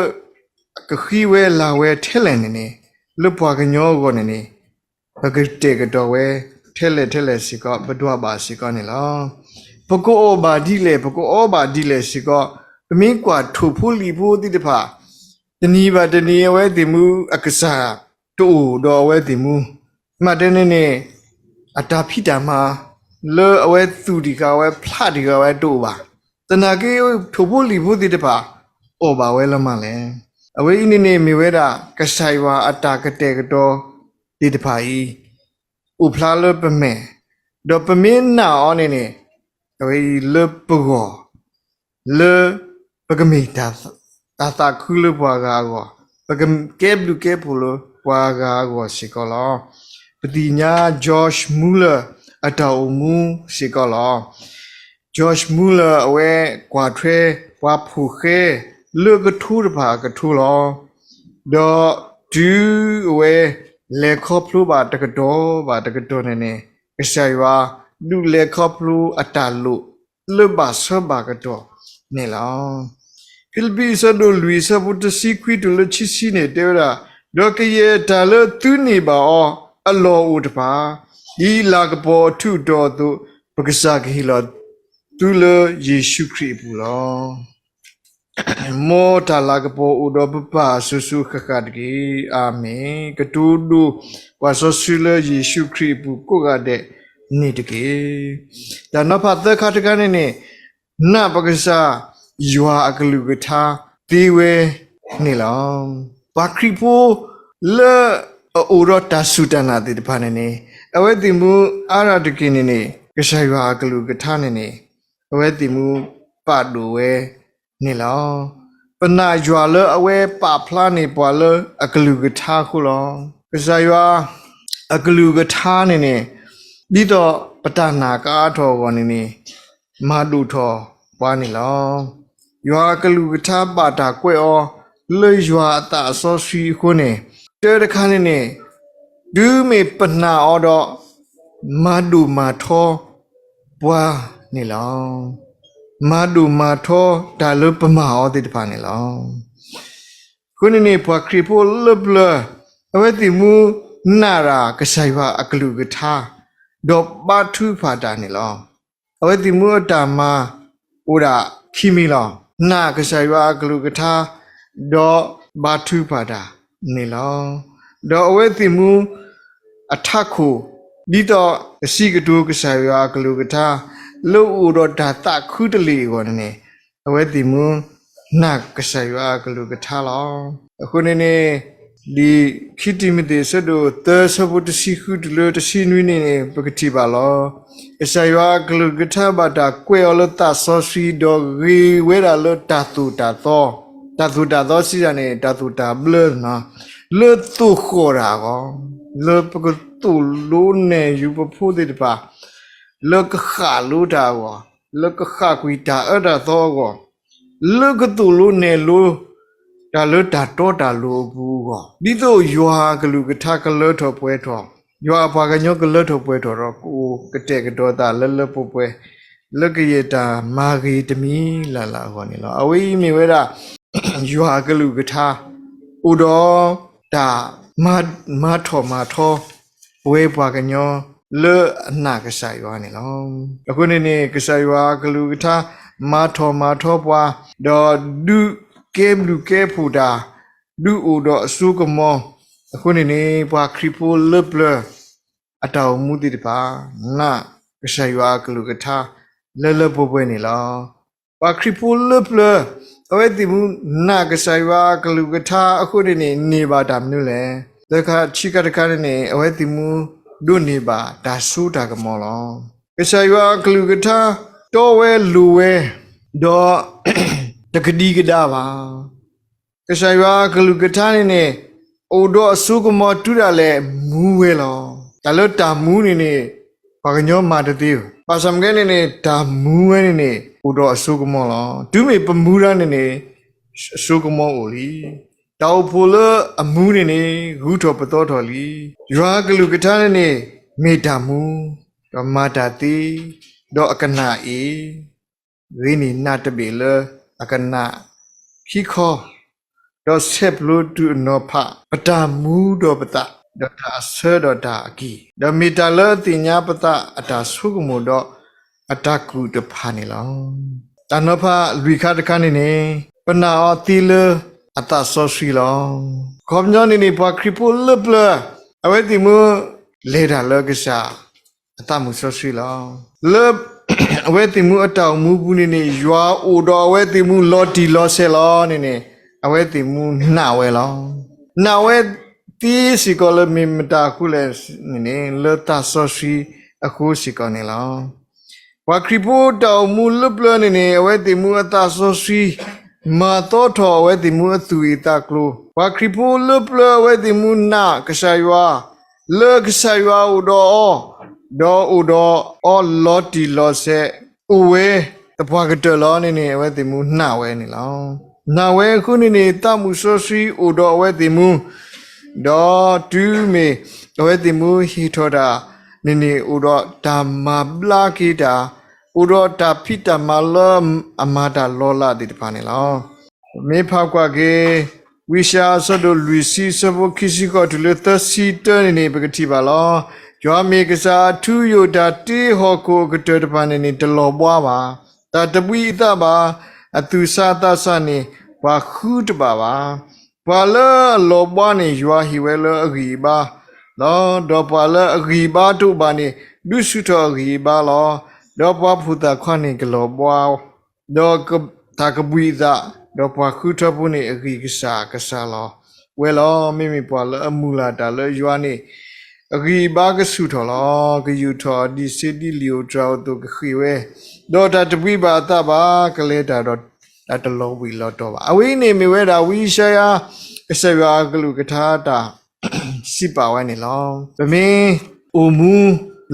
ကဃ့ဝဲလၤဝဲထဲလဲၣ်န့ၣ်န့ၣ် လၢပှၤကညီအဂီၢ်န့ၣ်န့ၣ် ပကတဲာ်ကတီၤဝဲထဲလဲၣ်ထဲလဲၣ်စ့ၢ်ကီး ပဒွးဘၣ်စ့ၢ်ကီးန့ၣ်လီၤ. ပကအီၣ်ဘၣ်ဒ်လဲၣ် ပကအီဘၣ်ဒ်လဲၣ်စ့ၢ်ကီး ပမ့ၢ်ကွၢ်ထိၣ်ဖိလံၣ်ဖိသ့ၣ်တဖၣ် တနံၤဘၣ်တနံၤအဝဲသ့ၣ်မူအကစၢ်တအိၣ်ဒီးအဝဲသ့ၣ်မူ မ့တမ့ၢ်န့ၣ်န့ၣ် အတၢ်ဖံးတၢ်မၤ လၢအဝဲသူၣ်တံၢ်ဃာ်ဝဲဖျးတံၢ်ဃာ်ဝဲတအိၣ်ဘၣ်. သနာ်က့ ထိၣ်ဖိလံၣ်ဖိသ့ၣ်တဖၣ် အီၣ်ဘၣ်ဝဲလၢမးလဲၣ်. အဝဲအံၤန့ၣ်န့ၣ်မ့ၢ်ဝဲဒၣ် ကစၢ်ယွၤအတၢ်ကတဲာ်ကတီၤသ့ၣ်တဖၣ်အံၤ အိၣ်ဖျါလၢပမဲာ်, ဒီးပမ့ၢ်နာ်အီၤန့ၣ်န့ၣ် အဝဲအံၤလၢပဂီၢ် လၢပကမ့ၢ်တၢ်သးခုလၢပှၤဂၤအဂီၢ်, ပကကဲဘျုးကဲဖှိၣ်လၢပှၤဂၤအဂီၢ်စ့ၢ်ကီးလီၤ. ပသ့ၣ်ညါ George Muller အတၢ်အိၣ်မူစ့ၢ်ကီးလီၤ. George Muller အဝဲကွၢ်ထွဲပှၤဖိၣ်ဃဲလၢကထိတဖၣ်အကထိလီၤ. ဒီးတုၤအဝဲလဲၤခီဖျိဘၣ်တကတီၢ်ဘၣ်တကတီၢ်န့ၣ်န့ၣ် ကစၢ်ယွၤဒုးလဲၤခီဖျိအတၢ်လိၣ်လၢဘၣ်ဆၢဘၣ်ကတီၢ်န့ၣ်လီၤ. ဖံလံးပံးအဆၢဒိၣ်လွံၢ်အဆၢဖိတဆံခွံတုၤလၢတဆံဆံန့ၣ် တဲဝဲဒၣ်, ဒီးကယဲၢ်တၢ်လၢသုန့ၢ်ဘၣ်အီၤအလီၢ်အိၣ်တဖၣ်, ဒ်လၤကပီၤအထူးအတီၤအသိး, ပကစၢ်ကဟ့ၣ်လီၤသုလၢယ့ၣ်ၡူးခရံာ်အပူၤလီၤ. မ်တၢ်လၤကပီၤအိၣ်ဒီးပပၢ်အစိၤစိၤဃၣ်ဃၣ်တက့ၢ်. အၤမ့ၣ်. ကတိၤဒိၣ်ပှၤစီဆှံလၢယ့ၣ်ၡူးခရံာ်အပူၤကိးဂၤဒဲးန့ၣ်တက့ၢ်. တၢ်နီၤဖးသၢခါတခါန့ၣ်န့ၣ်, နာ်ပကစၢ်ယွၤအကလုၢ်ကထါသ့ဝဲန့ၣ်လီၤ. ပှၤခရံာ်ဖိလၢအအိၣ်ဒီးတၢ်စူၢ်တၢ်နာ်သ့ၣ်တဖၣ်န့ၣ်န့ၣ်, အဝဲသ့ၣ်မူအါရၣ်တက့ၢ်န့ၣ်န့ၣ်, ကစၢ်ယွၤအကလုၢ်ကထါန့ၣ်န့ၣ်, အဝဲသ့ၣ်မူပာ်ဒိၣ်ဝဲ န့ၣ်လီၤ. ပနာ်ယွၤလၢအဝဲပာ်ဖျါန့ၢ်ပှၤလၢအကလုၢ်ကထါအဃိလီၤ. ကစၢ်ယွၤအကလုၢ်ကထါန့ၣ်န့ၣ်, ဒ်သိးပတၢ်နာ်ကအါထီၣ်အဂီၢ်န့ၣ်န့ၣ်, မၤဒိၣ်ထီၣ်ပှၤန့ၣ်လီၤ. ယွၤအကလုၢ်ကထါဘၣ်တၢ်ကွဲးအီၤလၢယွၤအသးစီဆှံအဃိန့ၣ်, တၢတခါန့ၣ်န့ၣ်, တုၤမ့ၢ်ပနာ်အီၤဒီး မၤဒိၣ်မၤထီပှၤန့ၣ်လီၤ. မၤဒိၣ်မၤထီတၢ်လၢပမၤအီၤသ့ၣ်တဖၣ်န့ၣ်လီၤ. အဃိန့ၣ်န့ၣ် ပှၤခရံာ်ဖိလၢပျၢၤ အဝဲသ့ၣ်မူနာ်တၢ်ကစၢ်ယွၤအကလုၢ်ကထါ, ဒီးဘါထုကဖၣ်တၢ်န့ၣ်လီၤ. အဝဲသ့ၣ်မူအတၢ်မၤအိၣ်ဒၣ်ခံမံၤလီၤ. နာ်ကစၢ်ယွၤအကလုၢ်ကထါ, ဒီးဘါထုကဖၣ်တၢ်န့ၣ်လီၤ. ဒီးအဝဲသ့ၣ်မူအထးခိၣ်, ဒ်သိးကစံးကတိၤကစၢ်ယွၤအကလုၢ်ကထါ, လၢအအိၣ်ဒီးတၢ်သးခုတလ့ၢ်အဂီၢ်န့ၣ်န့ၣ်, အဝဲသ့ၣ်မူနာ်ကစၢ်ယွၤအကလုၢ်ကထါလီၤ. အဃိန့ၣ်န့ၣ်, ဒ်ခံတံၤမသ့းအဆၢဒိၣ်သၢအဆၢဖိတဆံဃုတုၤလၢတဆံနွံန့ၣ်န့ၣ် ပကထံၣ်ဘၣ်လီၤ. ကစၢ်ယွၤအကလုၢ်ကထါဘၣ်တၢ်ကွဲးအီၤလၢသးစီဆှံ ဒီးဂ့ၤဝဲဒၣ်လၢတၢ်သိၣ်တၢ်သီ, တၢ်သိၣ်တၢ်သီစံးဒၣ်န့ၣ် တၢ်သိၣ်တၢ်ဘျၢလီၤ. လၢသိၣ်ဃီၣ်တၢ်အဂီၢ်, လၢပကသိၣ်လိနဲၣ်ယုာ်ပဖိသ့ၣ်တဖၣ်, လၢကဃၣ်လိတၢ်အဂီၢ်, လၢကဃၣ်ကွံာ်တၢ်အၢတၢ်သီအဂီၢ်, လၢကသိၣ်လိနဲၣ်လိ တၢ်လၢတၢ်တီတၢ်လိၤအပူၤအဂီၢ်, ဒ်သိးယွၤအကလုၢ်ကထါကလၢထီၣ်ပှဲၤထီၣ်, ယွၤအပှၤကညီကလၢထီၣ်ပှဲၤထီၣ်ဒီး ကအိၣ်ကတဲာ်ကတီၤသးလၢလၢပှဲၤပှဲၤ, လၢကယဲၢ်တၢ်မၤဂ့ၤတမံၤလၢ်လၢ်အဂီၢ်န့ၣ်လီၤ. အဝဲအံၤမ့ၢ်ဝဲဒၣ် ယွၤအကလုၢ်ကထါ, အိၣ်ဒီးတၢ်မၤထီၣ်မၤထီ ပဝဲပှၤကညီ လၢအနာ်ကစၢ်ယွၤန့ၣ်လီၤ. အဃိန့ၣ်န့ၣ် ကစၢ်ယွၤအကလုၢ်ကထါ မၤထီၣ်မၤထီပှၤ, ဒီးဒုးကဲဘျုးကဲဖှိၣ်တၢ်, ဒုးအိၣ်ဒီးအစိကမီၤ, အဃိန့ၣ်န့ၣ် ပှၤခရံာ်ဖိလၢပျၢၤ အတၢ်အိၣ်မူသ့ၣ်တဖၣ် နာ်ကစၢ်ယွၤအကလုၢ်ကထါ လၢလၢပှဲၤပှဲၤန့ၣ်လီၤ. ပှၤခရံာ်ဖိလၢပျၢၤ အဝဲသ့ၣ်မူနာ်ကစၢ်ယွၤအကလုၢ်ကထါအဃိန့ၣ်န့ၣ် န့ၢ်ဘၣ်တၢ်မနုၤလဲၣ်. လၢခံခါတခါန့ၣ်န့ၣ် အဝဲသ့ၣ်မူဒိးန့ၢ်ဘၣ်တၢ်စိတၢ်ကမီၤလီၤ. ကစၢ်ယွၤအကလုၢ်ကထါ တီဝဲလိၤဝဲ ဒီး တကဒံကဒါဘၣ်. ကစၢ်ယွၤအကလုၢ်ကထါန့ၣ်န့ၣ် အိၣ်ဒီးအစိကမီၤတုၤဒၣ်လဲာ်မူဝဲလီၤ. တၢ်လၢတၢ်မူန့ၣ်န့ၣ် ပှၤကညီမၤတသ့ဘၣ်. ဘၣ်ဆၣ်မ့ၢ်ကဲန့ၣ်န့ၣ် တၢ်မူဝဲန့ၣ်န့ၣ် အိၣ်ဒီးအစိကမီၤလီၤ. တုၤမ့ၢ်ပမူဒၣ်န့ၣ်န့ၣ် အစိကမီၤအိၣ်လံ. တၢ်အိၣ်ဖှိၣ်လၢအမူန့ၣ်န့ၣ် ဂုၤထီၣ်ပသီထီၣ်လံ. ယွၤအကလုၢ်ကထါန့ၣ်န့ၣ် မ့ၢ်တၢ်မူ, ဒီးမၤတၢ်သ့, ဒီးအကနၣ်အ့ၣ် ဂ့ၤန့ၢ်နးတဘ့ၣ်လၢအကနၣ်ခံခီ, ဒီးဆဲးဖျိတုၤအနီၤဖး ပတၢ်မူဒီးပသး, ဒီးတၢ်အဆၢဒီးတၢ်အကံၢ်, ဒီးမ့ၢ်တၢ်လၢအသ့ၣ်ညါပသးအတၢ်ဆိကမိၣ်ဒီးအတၢ်ကူၣ်တဖၣ်န့ၣ်လီၤ. တၢ်နီၤဖးလွံၢ်ခါတခါန့ၣ်န့ၣ် ပနာ်အီၤသ့လၢအသးစီဆှံလီၤ. ခီပညီန့ၣ်န့ၣ် ပှၤခရံာ်ဖိလၢပျၢၤ အဝဲသ့ၣ်မူ လဲၤတၢ်လၢကစၢ် အသးမုၣ်စီဆှံလီၤ. လၢ အဝဲသ့ၣ်မူအတၢ်အိၣ်မူပူၤန့ၣ်န့ၣ် ယွၤအိၣ်ဒီးအဝဲသ့ၣ်မူလီၤတံၢ်လီၤဆဲးလီၤန့ၣ်န့ၣ် အဝဲသ့ၣ်မူနာ်ဝဲလီၤ. နာ်ဝဲသ့စ့ၢ်ကီးလၢမ့ၢ်မတၤအဃိလဲၣ်န့ၣ်န့ၣ် လၢသးစီဆှံအဃိစ့ၢ်ကီးန့ၣ်လီၤ. ပှၤခရံာ်ဖိတၢ်အိၣ်မူလၢပျၢၤန့ၣ်န့ၣ် အဝဲသ့ၣ်မူအသးစီဆှံ မၤသီထီၣ်အဝဲသ့ၣ်မူအသူၣ်ဂ့ၢ်သးကျိၤ, ပှၤခရံာ်ဖိလၢပျၢၤအဝဲသ့ၣ်မူနာ်ကစၢ်ယွၤ လၢကစၢ်ယွၤအိၣ်ဒီးအီၤ, ဒီးအိၣ်ဒီးအီၤလီၤတံၢ်လီၤဆဲး, အိၣ်ဝဲသပှၢ်ကတၢၢ်လီၤန့ၣ်န့ၣ် အဝဲသ့ၣ်မူနာ်ဝဲန့ၣ်လီၤ. နာ်ဝဲအဃိန့ၣ်န့ၣ် သးမုၣ်စီဆှံအိၣ်ဒီးအဝဲသ့ၣ်မူ, ဒီးတုၤမ့ၢ်အဝဲသ့ၣ်မူဟ့ၣ်ထီၣ်တၢ်န့ၣ်န့ၣ် အိၣ်ဒီးတၢ်မၤဘျါက့ၤတၢ်, အိၣ်ဒီးတၢ်ဖံးတၢ်မၤလၢအမၤတၢ်လီၤလးသ့ၣ်တဖၣ်န့ၣ်လီၤ. မ့ၢ်ဖးကွၢ်က့ၤ ဝံယၡါယၤအဆၢဒိၣ်လွံၢ်ဆံ အဆၢဖိခံဆံဃိးတုၤလၢသၢဆံတၢန့ၣ်န့ၣ် ပကထံၣ်ဘၣ်လီၤ. ယွၤမ့ၢ်ကစၢ်အထူအယိာ်, တၢ်တ့ဟီၣ်ခိၣ်အကတၢၢ်တဖၣ်န့ၣ်န့ၣ် တလီၤဘှါဘၣ်. တၢ်တဘှံးအသးဘၣ်, အသူၣ်ဆးသးဆးန့ၣ် ပှၤဃုတဘၣ်ဘၣ်. ပှၤလၢအလီၤဘှါန့ၣ် ယွၤဟ့ၣ်ဝဲလၢအဂံၢ်အဘါလီၤ. ဒီးပှၤလၢအဂံၢ်အဘါတအိၣ်ဘၣ်န့ၣ် ဒုးဆူၣ်ထီၣ်အဂံၢ်အဘါလီၤ. ဒီးပှၤဖိသၣ်ခွါန့ၣ်ကလီၤဘှါ ဒီးတၢ်ကဘှံးအသး, ဒီးပှၤဃုထၢဖိန့ၣ် အဂံၢ်ကစၢ်ကစၢ်လီၤဝဲလီၤ. မ့မ့ၢ်ပှၤလၢအမုၢ်လၢ်တၢ်လၢယွၤန့ၣ် အဂံၢ်အဘါကဆူၣ်ထီၣ်လီၤ. ကယူာ်ထီၣ်အဒံးဆှံဒ်လံာ်ဧိၤတြၤဧိၤအသိးကဃ့ၢ်ဝဲ, ဒီးတၢ်တဘှံးဘၣ်အသးဘၣ်, ကလဲၤတၢ်ဒီးတၢ်တလီၤဘှံးလီၤတီၤဘၣ်. အဝဲအံၤန့ၣ်မ့ၢ်ဝဲဒၣ်ဝံယၡါယၤ ကစၢ်ယွၤအကလုၢ်ကထါတၢ် စံးပာ်ဝဲန့ၣ်လီၤ. ပမ့ၢ်အိၣ်မူ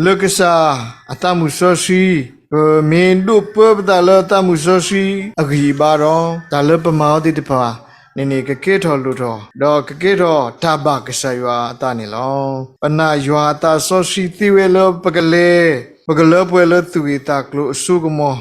လၢကစၢ်အသးမုၣ်စီဆှံ, ပမ့ၢ်ဒိးပၢပသးလၢသးမုၣ်စီဆှံအဂံၢ်အဘါဒီး တၢ်လၢပမၤအီၤသ့ၣ်တဖၣ်န့ၣ်န့ၣ် ကကဲထီၣ်လိၣ်ထီၣ်, ဒီးကကဲထီၣ်တၢ်ဘၣ်ကစၢ်ယွၤအသးန့ၣ်လီၤ. ပနာ်ယွၤအသးစီဆှံသ့ဝဲလၢပကလဲၤ, ပကလၢပှဲၤလၢသူၣ်ဂ့ၢ်သးကျိၤအစိကမီၤ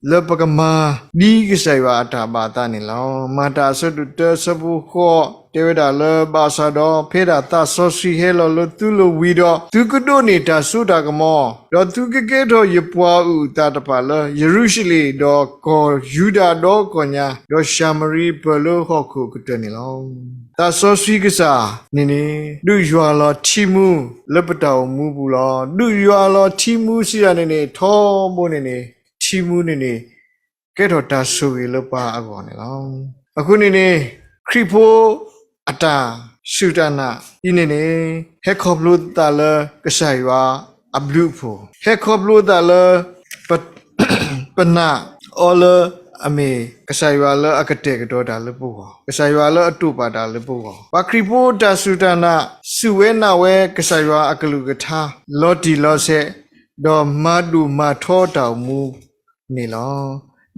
လၢပကမၤဒ်ကစၢ်ယွၤအတၢ်ဘၣ်အသးန့ၣ်လီၤ. မၤတၢ်အဆၢဒိၣ်တၢ အဆၢဖိဃိး တဲဝဲဒၣ်လၢ ဘၣ်ဆၣ်ဒီးဖဲဒၣ်သးစီဆှံဟဲလီၤလၢသုလိၤဝံၤဒီး သုကဒိးန့ၢ်တၢ်စိတၢ်ကမီၤ, ဒီးသုကကဲထီၣ်ယပှၤအုၣ်အသးတဖၣ်လၢယရူၤၡလ့ၣ်, ဒီးကီၢ်ယူဒၤဒီကီၢ်ညါ, ဒီးၡၤမရံပၢၢ်လၢဟီၣ်ခိၣ်ကတၢၢ်န့ၣ်လီၤ. သးစီဆှံကစၢ်န့ၣ်န့ၣ် ဒုးယွၤလီၤထံမူလၢပတၢ်အိၣ်မူပူၤလီၤ. ဒုးယွၤလီၤထံမူစံးဒၣ်န့ၣ်န့ၣ် ထီဘိန့ၣ်န့ၣ် ထံမူန့ၣ်န့ၣ် ကဲထီၣ်တၢ်ဆိၣ်ဂ့ၤလၢပှၤအဂီၢ်န့ၣ်လီၤ. အဃိန့ၣ်န့ၣ် ခရံာ်ဖိအတၢ်စူၢ်တၢ်နာ်အံၤန့ၣ်န့ၣ် ဟဲခီဖျိသးလၢကစၢ်ယွၤအဘျုးအဖှိၣ်, ဟဲခီဖျိသးလၢ ပ ပနာ်အီၤလၢအမ့ၢ်ကစၢ်ယွၤလၢအကတဲာ်ကတီၤတၢ်လၢပဂီၢ်, ကစၢ်ယွၤလၢအတိာ်ပာ်တၢ်လၢပဂီၢ်, ပှၤခရံာ်ဖိတၢ်စူၢ်တၢ်နာ် စူၢ်ဝဲနာ်ဝဲကစၢ်ယွၤအကလုၢ်ကထါ လီၤတံၢ်လီၤဆဲး, ဒီးမၤဒိၣ်မၤထီတၢ်အိၣ်မူန့ၣ်လီၤ.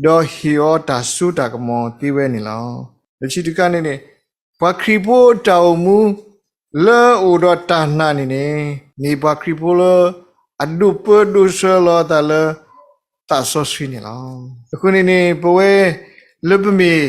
ဒီးဟ့ၣ်အီၤတၢ်စိတၢ်ကမီၤသ့ဝဲန့ၣ်လီၤ. လၢခံတခါန့ၣ်န့ၣ် ပှၤခရံာ်ဖိတၢ်အိၣ်မူ လၢအအိၣ်ဒီးတၢ်နာ်န့ၣ်န့ၣ် မ့ၢ်ပှၤခရံာ်ဖိလၢအဒိးပၢဒိးဆှၢလီၤအသးလၢသးစီဆှံန့ၣ်လီၤ. အဃိန့ၣ်န့ၣ် ပဝဲလၢပမ့ၢ်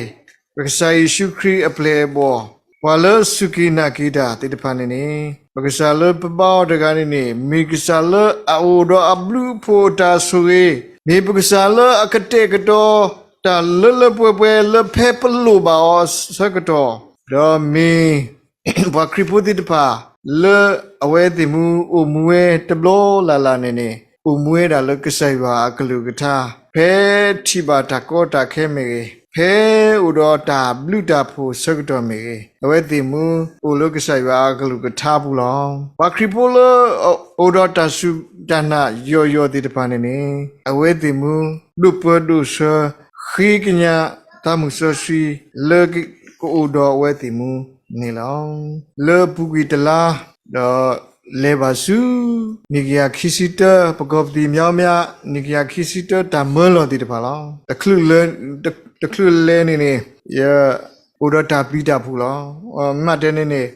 ပကစၢ်ယ့ၣ်ၡူးခရံာ်အပျဲၢ်အဘီၣ်, ပှၤလၢအစူၢ်က့ၤနာ်က့ၤတၢ်သ့ၣ်တဖၣ်န့ၣ်န့ၣ် ပကစၢ်လၢပဘါအီၤတဂၤန့ၣ်န့ၣ် မ့ၢ်ကစၢ်လၢအအိၣ်ဒီးအဘျုးအဖှိၣ်အတၢ်ဆိၣ်ဂ့ၤ, မ့ၢ်ပကစၢ်လၢအကတဲာ်ကတီၤတၢ်လၢလၢပှဲၤပှဲၤလၢဖဲပလိၣ်ဘၣ်အီၤအဆၢကတီၢ်, ဒီးမ့ၢ် ပှၤခရံာ်ဖိသ့ၣ်တဖၣ် လၢအဝဲသ့ၣ်မူအိၣ်မူဝဲတဘျီလၢ်လၢ်န့ၣ်န့ၣ် အိၣ်မူဝဲဒၣ်လၢကစၢ်ယွၤအကလုၢ်ကထါ, ဖဲထံၣ်ဘၣ်တၢ်ကီတၢ်ခဲမ့ၢ်ဂ့ၤ, ဖဲအိၣ်ဒီးတၢ်ဘျုးတၢ်ဖှိၣ်ဆၢကတီၢ်မ့ၢ်ဂ့ၤ, အဝဲသ့ၣ်မူအိၣ်လၢကစၢ်ယွၤအကလုၢ်ကထါပူၤလီၤ. ပှၤခရံာ်ဖိလၢအိၣ်ဒီးတၢ်စူၢ်တၢ်နာ်ယိာ်ယိာ်သ့ၣ်တဖၣ်န့ၣ်န့ၣ်, အဝဲသ့ၣ်မူဒိၣ်ပၢဒိၣ်ဆၢ ဃ့ကညးသးမုၢ်စီဆှံလၢကအိၣ်ဒီးအဝဲသ့ၣ်မူန့ၣ်လီၤ. လၢအပူၤကွံာ်တလါ ဒီးလဲၤဘၣ်ဆူ နံၣ်ကယၤခံဆံတၢ ပကီၢ်ပသံၣ်မၠါမၠါ နံၣ်ကယၤခံဆံတၢ တၢ်မၢလီၤသ့ၣ်တဖၣ်လီၤ. တချုးလဲၤန့ၣ်န့ၣ် ယအိၣ်ဒီးတၢ်ပျံၤတၢ်ဖုးလီၤ. မ့ၢ်တဲန့ၣ်န့ၣ်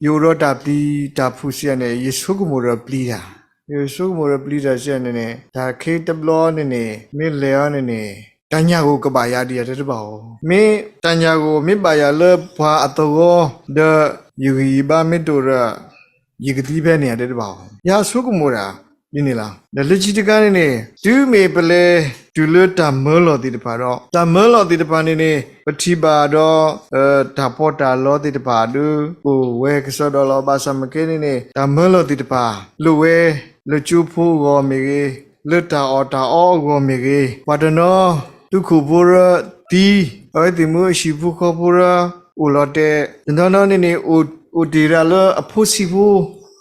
ယအိၣ်ဒီးတၢ်ပျံၤတၢ်ဖုးစံးယၤန့ၣ် ယဆိကမိၣ်ဒီးပျံၤတၢ်, ယဆိကမိၣ်ဒီးပျံၤတၢ်စံးယၤန့ၣ်န့ၣ် တၢ်ခဲတဘျီန့ၣ်န့ၣ် မ့ၢ်လဲၤအီၤန့ၣ်န့ၣ် တၢ်ညၣ်ဂိၢ်ကဘၣ်ယၤဒံးဧါတဲတဘၣ်ဧိၤ, မ့ၢ်တၢ်ညၣ်ဂိၢ်မ့ၢ်ဘၣ်ယၤလၢပှၤအသဝီ ဒီးယဂံၢ်ယဘါမ့ၢ်တအိၣ်ဒီး ယကသံဖဲန့ၣ်ဧါတဲတဘၣ်ဧိၤ, ယဆိကမိၣ်ဒၣ်ဒ်န့ၣ်လီၤ. ဒီးလၢခံတခါန့ၣ်န့ၣ် တုၤမ့ၢ်ပလဲၤတုၤလၢတၢ်မၢလီၤသ့ၣ်တဖၣ်ဒီး တၢ်မၢလီၤသ့ၣ်တဖၣ်န့ၣ်န့ၣ် ပထံၣ်ဘၣ်ဒီး တၢ်ပီးတၢ်လီသ့ၣ်တဖၣ်ဒီး အိၣ်ဝဲကစီဒီလီၤ. ဘၣ်ဆၣ်မ့ၢ်ကဲန့ၣ်န့ၣ် တၢ်မၢလီၤသ့ၣ်တဖၣ် လိၣ်ဝဲလၢကၠိဖိအဂီၢ်မ့ၢ်ဂ့ၤ, လၢတၢ်အီၣ်တၢ်အီအဂီၢ်မ့ၢ်ဂ့ၤ, ပှၤတနီၤ သုးခိၣ်ဖိရၢသံ, အဝဲသ့ၣ်မူအဟံၣ်ဖိဃီဖိရၢ အိၣ်လီၤတဲာ်, တနီၤနီၤန့ၣ်န့ၣ် အိၣ်တ့ၢ်ဒၣ်လၢအဖိဆံးဖိ,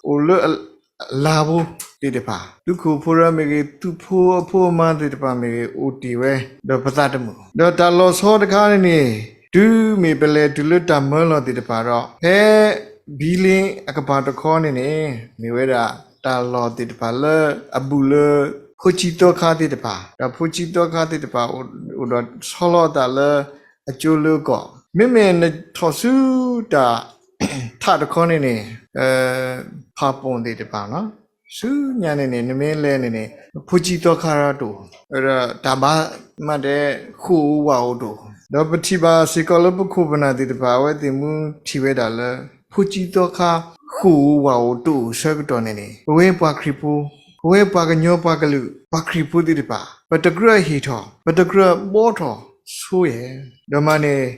အိၣ်လၢအလါဖိသ့ၣ်တဖၣ်, သုးခိၣ်ဖိရၢမ့ၢ်ဂ့ၤ, သုးဖိအဖိအမါသ့ၣ်တဖၣ်မ့ၢ်ဂ့ၤ, အိၣ်တ့ၢ်ဝဲ, ဒီးပသးတမုာ်. ဒီးတၢ်လီၤဆီတခါန့ၣ်န့ၣ် တုၤမ့ၢ်ပလဲၤတုၤလၢတၢ်မၢလီၤသ့ၣ်တဖၣ်ဒီး ဖဲဘံလ့အကပၤတခီန့ၣ်န့ၣ် မ့ၢ်ဝဲဒၣ်တၢ်လီၢ်သ့ၣ်တဖၣ်လၢအဘူးလၢ ဖိဆံးသီခါသ့ၣ်တဖၣ်, ဒီးဖိဆံးသီခါသ့ၣ်တဖၣ် အိၣ်ဒီးဆီလီၤအသးလၢအကၠိလၢကီၢ်, မ့မ့ၢ်နထီၣ်ဆူတၢ် ထးတခီန့ၣ်န့ၣ် ဖးပိာ်သ့ၣ်တဖၣ် ဆူညါန့ၣ်န့ၣ် နမ့ၢ်လဲၤန့ၣ်န့ၣ် ဖိဆံးသီခါတအိၣ်, ဒီးတၢ်ဘါမးဒဲး ဃိာ်ဧိၤဝးဧိၤတအိၣ်, ဒီးပထံၣ်ဘၣ်စ့ၢ်ကီးလၢပခိၣ်ပနၢ်သ့ၣ်တဖၣ် အဝဲသ့ၣ်မူထံၣ်ဝဲဒၣ်လၢ ဖိဆံးသီခါ ဃိာ်ဧိၤဝးဧိၤတအိၣ်ဆၢကတီၢ်န့ၣ်န့ၣ် ပဝဲပှၤခရံာ်ဖိ, ပဝဲပှၤကညီပှၤကလုာ် ပှၤခရံာ်ဖိသ့ၣ်တဖၣ် ပတကြၢးဟ့ၣ်ထီၣ် ပတကြၢးဘှီထီၣ်ဆိယဲၢ်, ဒီးမးန့ၣ်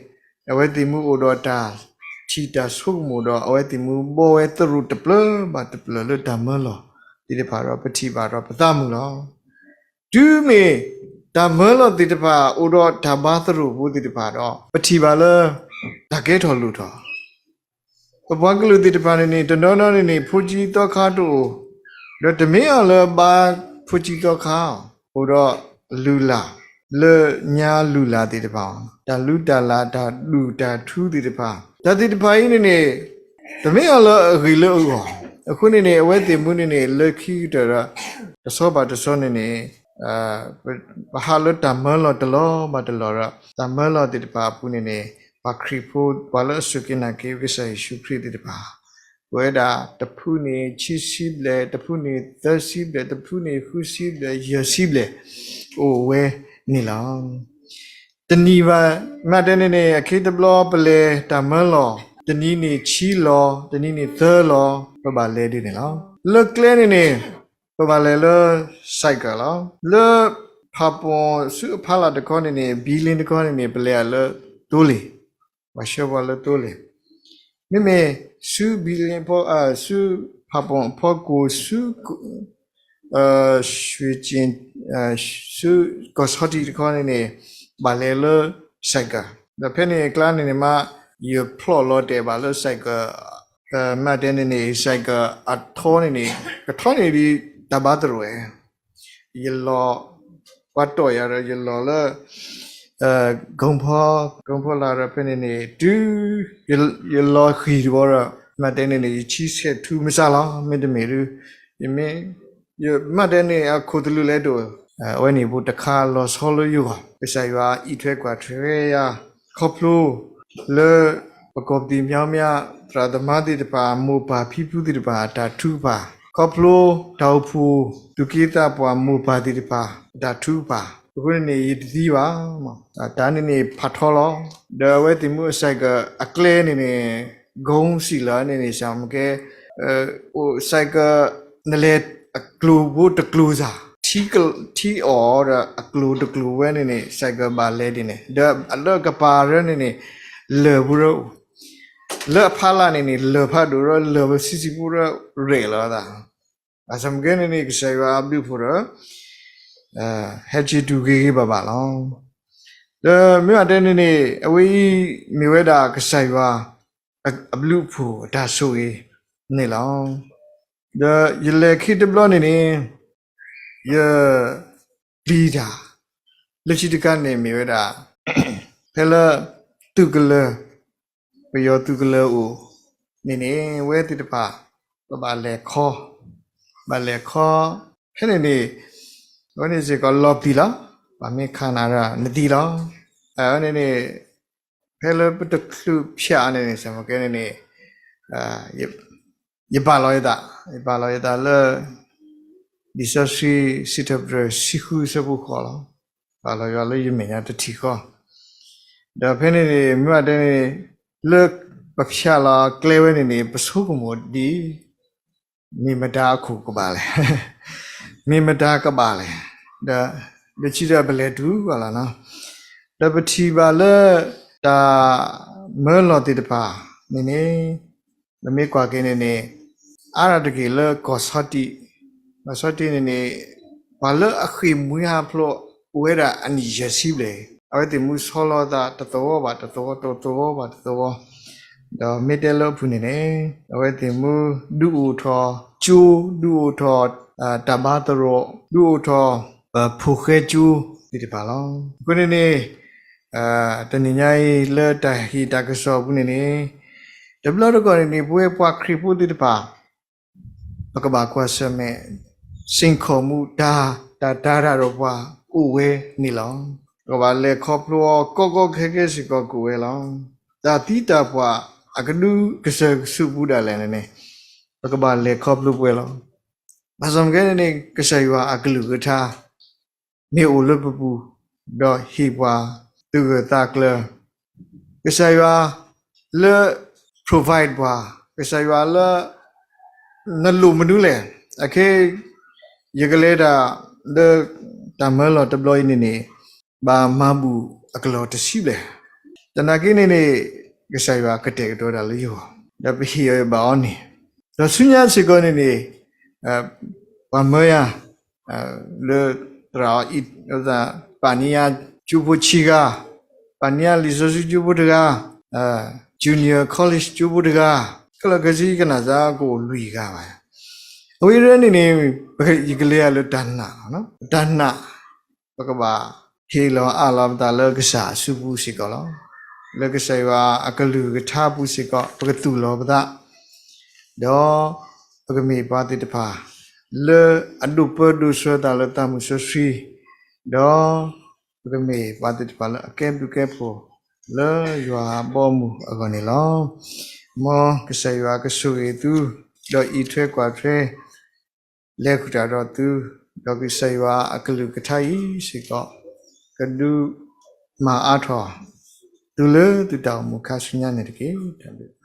အဝဲသ့ၣ်မူအိၣ်ဒီးတၢ်ထံၣ်တၢ်ဆိကမိၣ်ဒီး အဝဲသ့ၣ်မူဘှီဝဲသရိာ်တဖျၢၣ်ဘၣ်တဖျၢၣ်လၢတၢ်မၢလီၤသ့ၣ်တဖၣ်ဒီး ပထံၣ်ဘၣ်ဒီးပသးမုာ်လီၤ. တုၤမ့ၢ်တၢ်မၢလီၤသ့ၣ်တဖၣ် အိၣ်ဒီးတၢ်ဘါသရိာ်ဖိသ့ၣ်တဖၣ်ဒီး ပထံၣ်ဘၣ်လၢ တၢ်ကဲထီၣ်လိၣ်ထီၣ် ပပှၤကလုာ်သ့ၣ်တဖၣ်န့ၣ်န့ၣ် တနီၤနီၤန့ၣ်န့ၣ် ဖိဆံးသီခါတအိၣ်, ဒီးတမ့ၢ်အီၤလၢဘါဖိဆံးသီခါ, အိၣ်ဒီးလုၢ်လၢ်, လၢညါလုၢ်လၢ်သ့ၣ်တဖၣ်, တၢ်လုၢ်တၢ်လၢ် တၢ်ဒူၣ်တၢ်ထူသ့ၣ်တဖၣ်, တၢ်သ့ၣ်တဖၣ်အံၤန့ၣ်န့ၣ် တမ့ၢ်အီၤလၢအဂ့ၤလၢအဂီၢ်, အဃိန့ၣ်န့ၣ် အဝဲသ့ၣ်မူန့ၣ်န့ၣ် လၢခံကတၢၢ်ဒီး တဆီဘၣ်တဆီန့ၣ်န့ၣ် ပဟးလၢတၢ်မၢလီၤတလီၤဘၣ်တလီၤဒီး တၢ်မၢလီၤသ့ၣ်တဖၣ်အပူၤန့ၣ်န့ၣ် ပှၤခရံာ်ဖိ ပှၤလၢအစူၢ်က့ၤနာ်က့ၤကစၢ်ယ့ၣ်ၡူးခရံာ်သ့ၣ်တဖၣ် ပဝဲဒၣ်တဖုန့ၣ် ခံဆံဘျဲၣ်, တဖုန့ၣ် သၢဆံဘျဲၣ်, တဖုန့ၣ် ဃုဆံဘျဲၣ်, ယဲၢ်ဆံဘျဲၣ် အိၣ်ဝဲန့ၣ်လီၤ. တနံၤဘၣ် မ့ၢ်တဲန့ၣ်န့ၣ် အခ့တဘျီပလဲၤတၢ်မၢလီၤ, တနံၤန့ၣ်ဆံလီၤ, တနံၤန့ၣ်သၢလီၤ, ပဘၣ်လဲၤဒ်န့ၣ်လီၤ. လၢကျဲန့ၣ်န့ၣ် ပဘၣ်လဲၤလၢ cycle လီၤ. လၢဖးပိာ်ဆူအဖီလာ်တခီန့ၣ်န့ၣ် ဘံလ့တခီန့ၣ်န့ၣ် ပလဲၤအလၢသိလ့ၣ်, ပှၤဆှၢပှၤလၢသိလ့ၣ်, မ့မ့ၢ်ဆူဘံလ့ဖီ, ဆူဖးပိာ်ဖီခိၣ် ဆူ ရွှေကျင်, ဆူကီၢ်ဆီထံးတခီန့ၣ်န့ၣ် ဘၣ်လဲၤလၢ cycle, ဒီးဖဲန့ၣ်အကျါန့ၣ်န့ၣ်မး ယဖျီၣ်လီၤတဲာ်ဘၣ်လၢ cycle, မ့ၢ်တဲန့ၣ်န့ၣ် cycle အထီန့ၣ်န့ၣ် ကထီန့ၣ်ဒ်တၢ်ဘါသရိာ်ဝဲ ယလီၤ, ပှၤတီၢ်ယၤဒီး ယလီၤလၢ ကုန်းဖီ, ကုန်းဖီလာ်ဒီး ဖဲန့ၣ်န့ၣ် တုၤယလီၤဃံၢ်တဘျီဒီး မ့ၢ်တဲန့ၣ်န့ၣ် ယဆံဆဲးထူမစၢ်လီၤ. မ့တမ့ၢ်ဒုး ယမ့ၢ်, ယမ့ၢ်တဲန့ၣ် အခိၣ်သလုးလဲၣ်ဒိၣ်, အဝဲန့ၣ်ဖိတခါလီၤဆီလၢယဂီၢ်, ကစၢ်ယွၤအံးထွဲကွၢ်ထွဲယၤ ခီဖျိလၢ ပကီၢ်ပသံၣ်မၠါမၠါ သရၣ်သမါသ့ၣ်တဖၣ် မိၢ်ပၢ်ဖံဖုသ့ၣ်တဖၣ် အတၢ်ထုကဖၣ်, ခီဖျိတၢ်အိၣ်ဖှိၣ် သူၣ်က့သးပှၢ်မိၢ်ပၢ်သ့ၣ်တဖၣ် အတၢ်ထုကဖၣ်, အဃိန့ၣ်န့ၣ် ယတသံဘၣ်, တၢ်န့ၣ်န့ၣ်ဖးထီလီၤ. ဒီးအဝဲသ့ၣ်မူအ cycle အကျဲန့ၣ်န့ၣ် ဂုံးစံၣ်လီၤန့ၣ်န့ၣ် စၢ်မ့ၢ်ကဲ အိၣ် cycle နလဲၤအကျိၤဖိတကျိၤစၢ်, ထံအီၣ်ဒီးအကျိၤတကျိၤဝဲန့ၣ်န့ၣ် cycle ဘၣ်လဲၤဒ်န့ၣ်, ဒီးလၢကပၤရၢန့ၣ်န့ၣ် လၢၢ်ဖိရၢအိၣ်, လၢအဖီလာ်န့ၣ်န့ၣ် လၢၢ်ဖးဒိၣ်ရၢ လၢၢ်ဝဲဆံးဆံးဖိရၢ ရဲၣ်လီၤသး ဘၣ်ဆၣ်မ့ၢ်ကဲန့ၣ်န့ၣ် ကစၢ်ယွၤအဘျုးအဖှိၣ်ဒီး ဟဲဆံးတူၢ်ဂ့ၤဂ့ၤဘၣ်ဘၣ်လီၤ. ဒီးမ့ၢ်ဘၣ်တဲန့ၣ်န့ၣ် အဝဲအံၤမ့ၢ်ဝဲဒၣ်ကစၢ်ယွၤအဘျုးအဖှိၣ်အတၢ်ဆိၣ်ဂ့ၤန့ၣ်လီၤ. ဒီးယလဲၤခ့တဘျီန့ၣ်န့ၣ် ယပျံၤတၢ် လၢခံတခါန့ၣ်မ့ၢ်ဝဲဒၣ် ဖဲလၢသုးကလၢၤ ပယီၤသုးကလၢၤအိၣ်န့ၣ်န့ၣ် ဝဲသ့ၣ်တဖၣ် ပဘၣ်လဲၤခီ ဘၣ်လဲၤခီ ဖဲန့ၣ်န့ၣ် အဝဲန့ၣ်စ့ၢ်ကီးလီၤပျံၤလီၤ. ပှၤမ့ၢ်ခးနၤဒီးနသံလီၤ. အဝဲန့ၣ်န့ၣ် ဖဲလၢပတချုးဖၠးအီၤန့ၣ်န့ၣ် ဆၢမ့ၢ်ကဲန့ၣ်န့ၣ် ယပာ်လီၤယသး ယပာ်လီၤယသးလၢ လံာ်စီဆှံ စံးထီၣ်ပတြၢၤ ဆံဃု ဆၢဖိဃိးလီၤ. ပာ်လီၤယွၤလၢယမဲာ်ညါတထံၣ်ဃီ ဒီးဖဲန့ၣ်န့ၣ် မ့ၢ်ဘၣ်တဲန့ၣ် လၢပဖၠးလီၤကျဲဝဲန့ၣ်န့ၣ် ပဆိကမိၣ်ဒ်အံၤ မ့ၢ်မတၤအခိၣ်ကဘၣ်လဲၣ်, မ့ၢ်မတၤကဘၣ်လဲၣ်, ဒီးလၢခံဒီးပလဲၤတုၤအီၤလီၤ. ဒီးပထံၣ်ဘၣ်လၢ တၢ်မၢလီၤသ့ၣ်တဖၣ်န့ၣ်န့ၣ် ပမ့ၢ်ကွၢ်က့ၤန့ၣ်န့ၣ် အါဒၣ်တက့ၢ်လၢကီၢ်ဆီတံၣ်, ကီၢ်ဆီတံၣ်န့ၣ်န့ၣ် ပှၤလၢအဃ့ၢ်မှံဟးဖျိး အိၣ်ဝဲဒၣ်အနံၣ်ယဲၢ်ဆံဘျဲၣ်, အဝဲသ့ၣ်မူဆီလီၤသးတသဝီဘၣ်တသဝီ တသဝီဘၣ်တသဝီ, ဒီးမ့ၢ်တဲလၢအပူၤန့ၣ်န့ၣ် အဝဲသ့ၣ်မူဒုးအိၣ်ထီၣ်ကၠိ, ဒုးအိၣ်ထီၣ် တၢ်ဘါသရိာ်, ဒုးအိၣ်ထီၣ် ဖိၣ်ဃဲကၠိသ့ၣ်တဖၣ်လီၤ. အဃိန့ၣ်န့ၣ် တနံၤညါအံၤလၢတၢ်ဟ့ၣ်တၢ်ကစီၣ်အပူၤန့ၣ်န့ၣ် တဘျီတခီၣ်န့ၣ်န့ၣ် ပဝဲပှၤခရံာ်ဖိသ့ၣ်တဖၣ် ပကဘၣ်ကွၢ်ဆၢၣ်မဲာ် စိန်ခေါ်မှု တၢ် တၢ်တၤတၢ်ဒီးပှၤအိၣ်ဝဲန့ၣ်လီၤ. ပကဘၣ်လဲၤခီဖျိအီၤကီကီခဲခဲစ့ၢ်ကီးကအိၣ်ဝဲလီၤ. တၢ်သံတၢ်ပှၢ်အကဒုကစၢၢ်ကဆူးပူၤဒၣ်လဲာ်န့ၣ်န့ၣ် ပကဘၣ်လဲၤခီဖျိပှဲၤလီၤ. ဘၣ်ဆၣ်မ့ၢ်ကဲန့ၣ်န့ၣ် ကစၢ်ယွၤအကလုၢ်ကထါ မ့ၢ်အိၣ်လၢပပူၤ ဒီးဟ့ၣ်ပှၤသူၣ်ဂၢၢ်သးကျၢၤ, ကစၢ်ယွၤလၢ provide ပှၤ, ကစၢ်ယွၤလၢ နလိၣ်မနုၤလဲၣ်, အခဲ ယကလဲၤတၢ်လၢ တၢ်မၢလီၤတဘျီအံၤန့ၣ်န့ၣ် ဘၣ်မၤဘူၣ်အကလီၢ်တဆံဘျဲၣ်, သနာ်က့န့ၣ်န့ၣ် ကစၢ်ယွၤကတဲာ်ကတီၤတၢ်လၢယဂီၢ် ဒီးပဟ့ၣ်အီၤဘၣ်အီၤန့ၣ်, ဒီးဆူညါစ့ၢ်ကီးန့ၣ်န့ၣ် ပှၤမၢယၤ လၢသရၣ်အီၤအံၤ ပာ်န့ၢ်ယၤကၠိဖိဆံဂၤ, ပာ်န့ၢ်ယၤလံာ်စီဆှံကၠိဖိတဂၤ, junior college ကၠိဖိတဂၤ, ခဲလၢာ်ခဲဆ့ကနၣ်စ့ၢ်ကီးလွံၢ်ဂၤဘၣ်. အဝဲအံၤန့ၣ်န့ၣ် ယကလဲၤယၤလၢတၢ်နာ်, တၢ်နာ် ပကဘၣ်ဟ့ၣ်လီၤအးလီၤပသးလၢကစၢ်အစုပူၤစ့ၢ်ကီးလီၤ. လၢကစၢ်ယွၤအကလုၢ်ကထါပူၤစ့ၢ်ကီး ပကသူၣ်လီၤပသး ဒီးပကမ့ၢ်ပှၤသ့ၣ်တဖၣ် လၢအဒိၣ်ပၢဒိၣ်ဆှၢသးလၢသးမုၢ်စီဆှံ, ဒီးပကမ့ၢ်ပှၤသ့ၣ်တဖၣ်လၢအကဲဘျုးကဲဖှိၣ် လၢယွၤအဘီအမုၢ်အဂီၢ်န့ၣ်လီၤ. မ်ကစၢ်ယွၤကဆိၣ်ဂ့ၤသု, ဒီးအံးထွဲကွၢ်ထွဲ လဲၤဃုာ်တၢ်ဒီးသု, ဒီးကစၢ်ယွၤအကလုၢ်ကထါအံၤစ့ၢ်ကီး ကဒုးမၤအါထီၣ် တုၤလၢသုတၢ်အိၣ်မူခါဆူညါန့ၣ်တက့ၢ်. တၢ်ဘျုး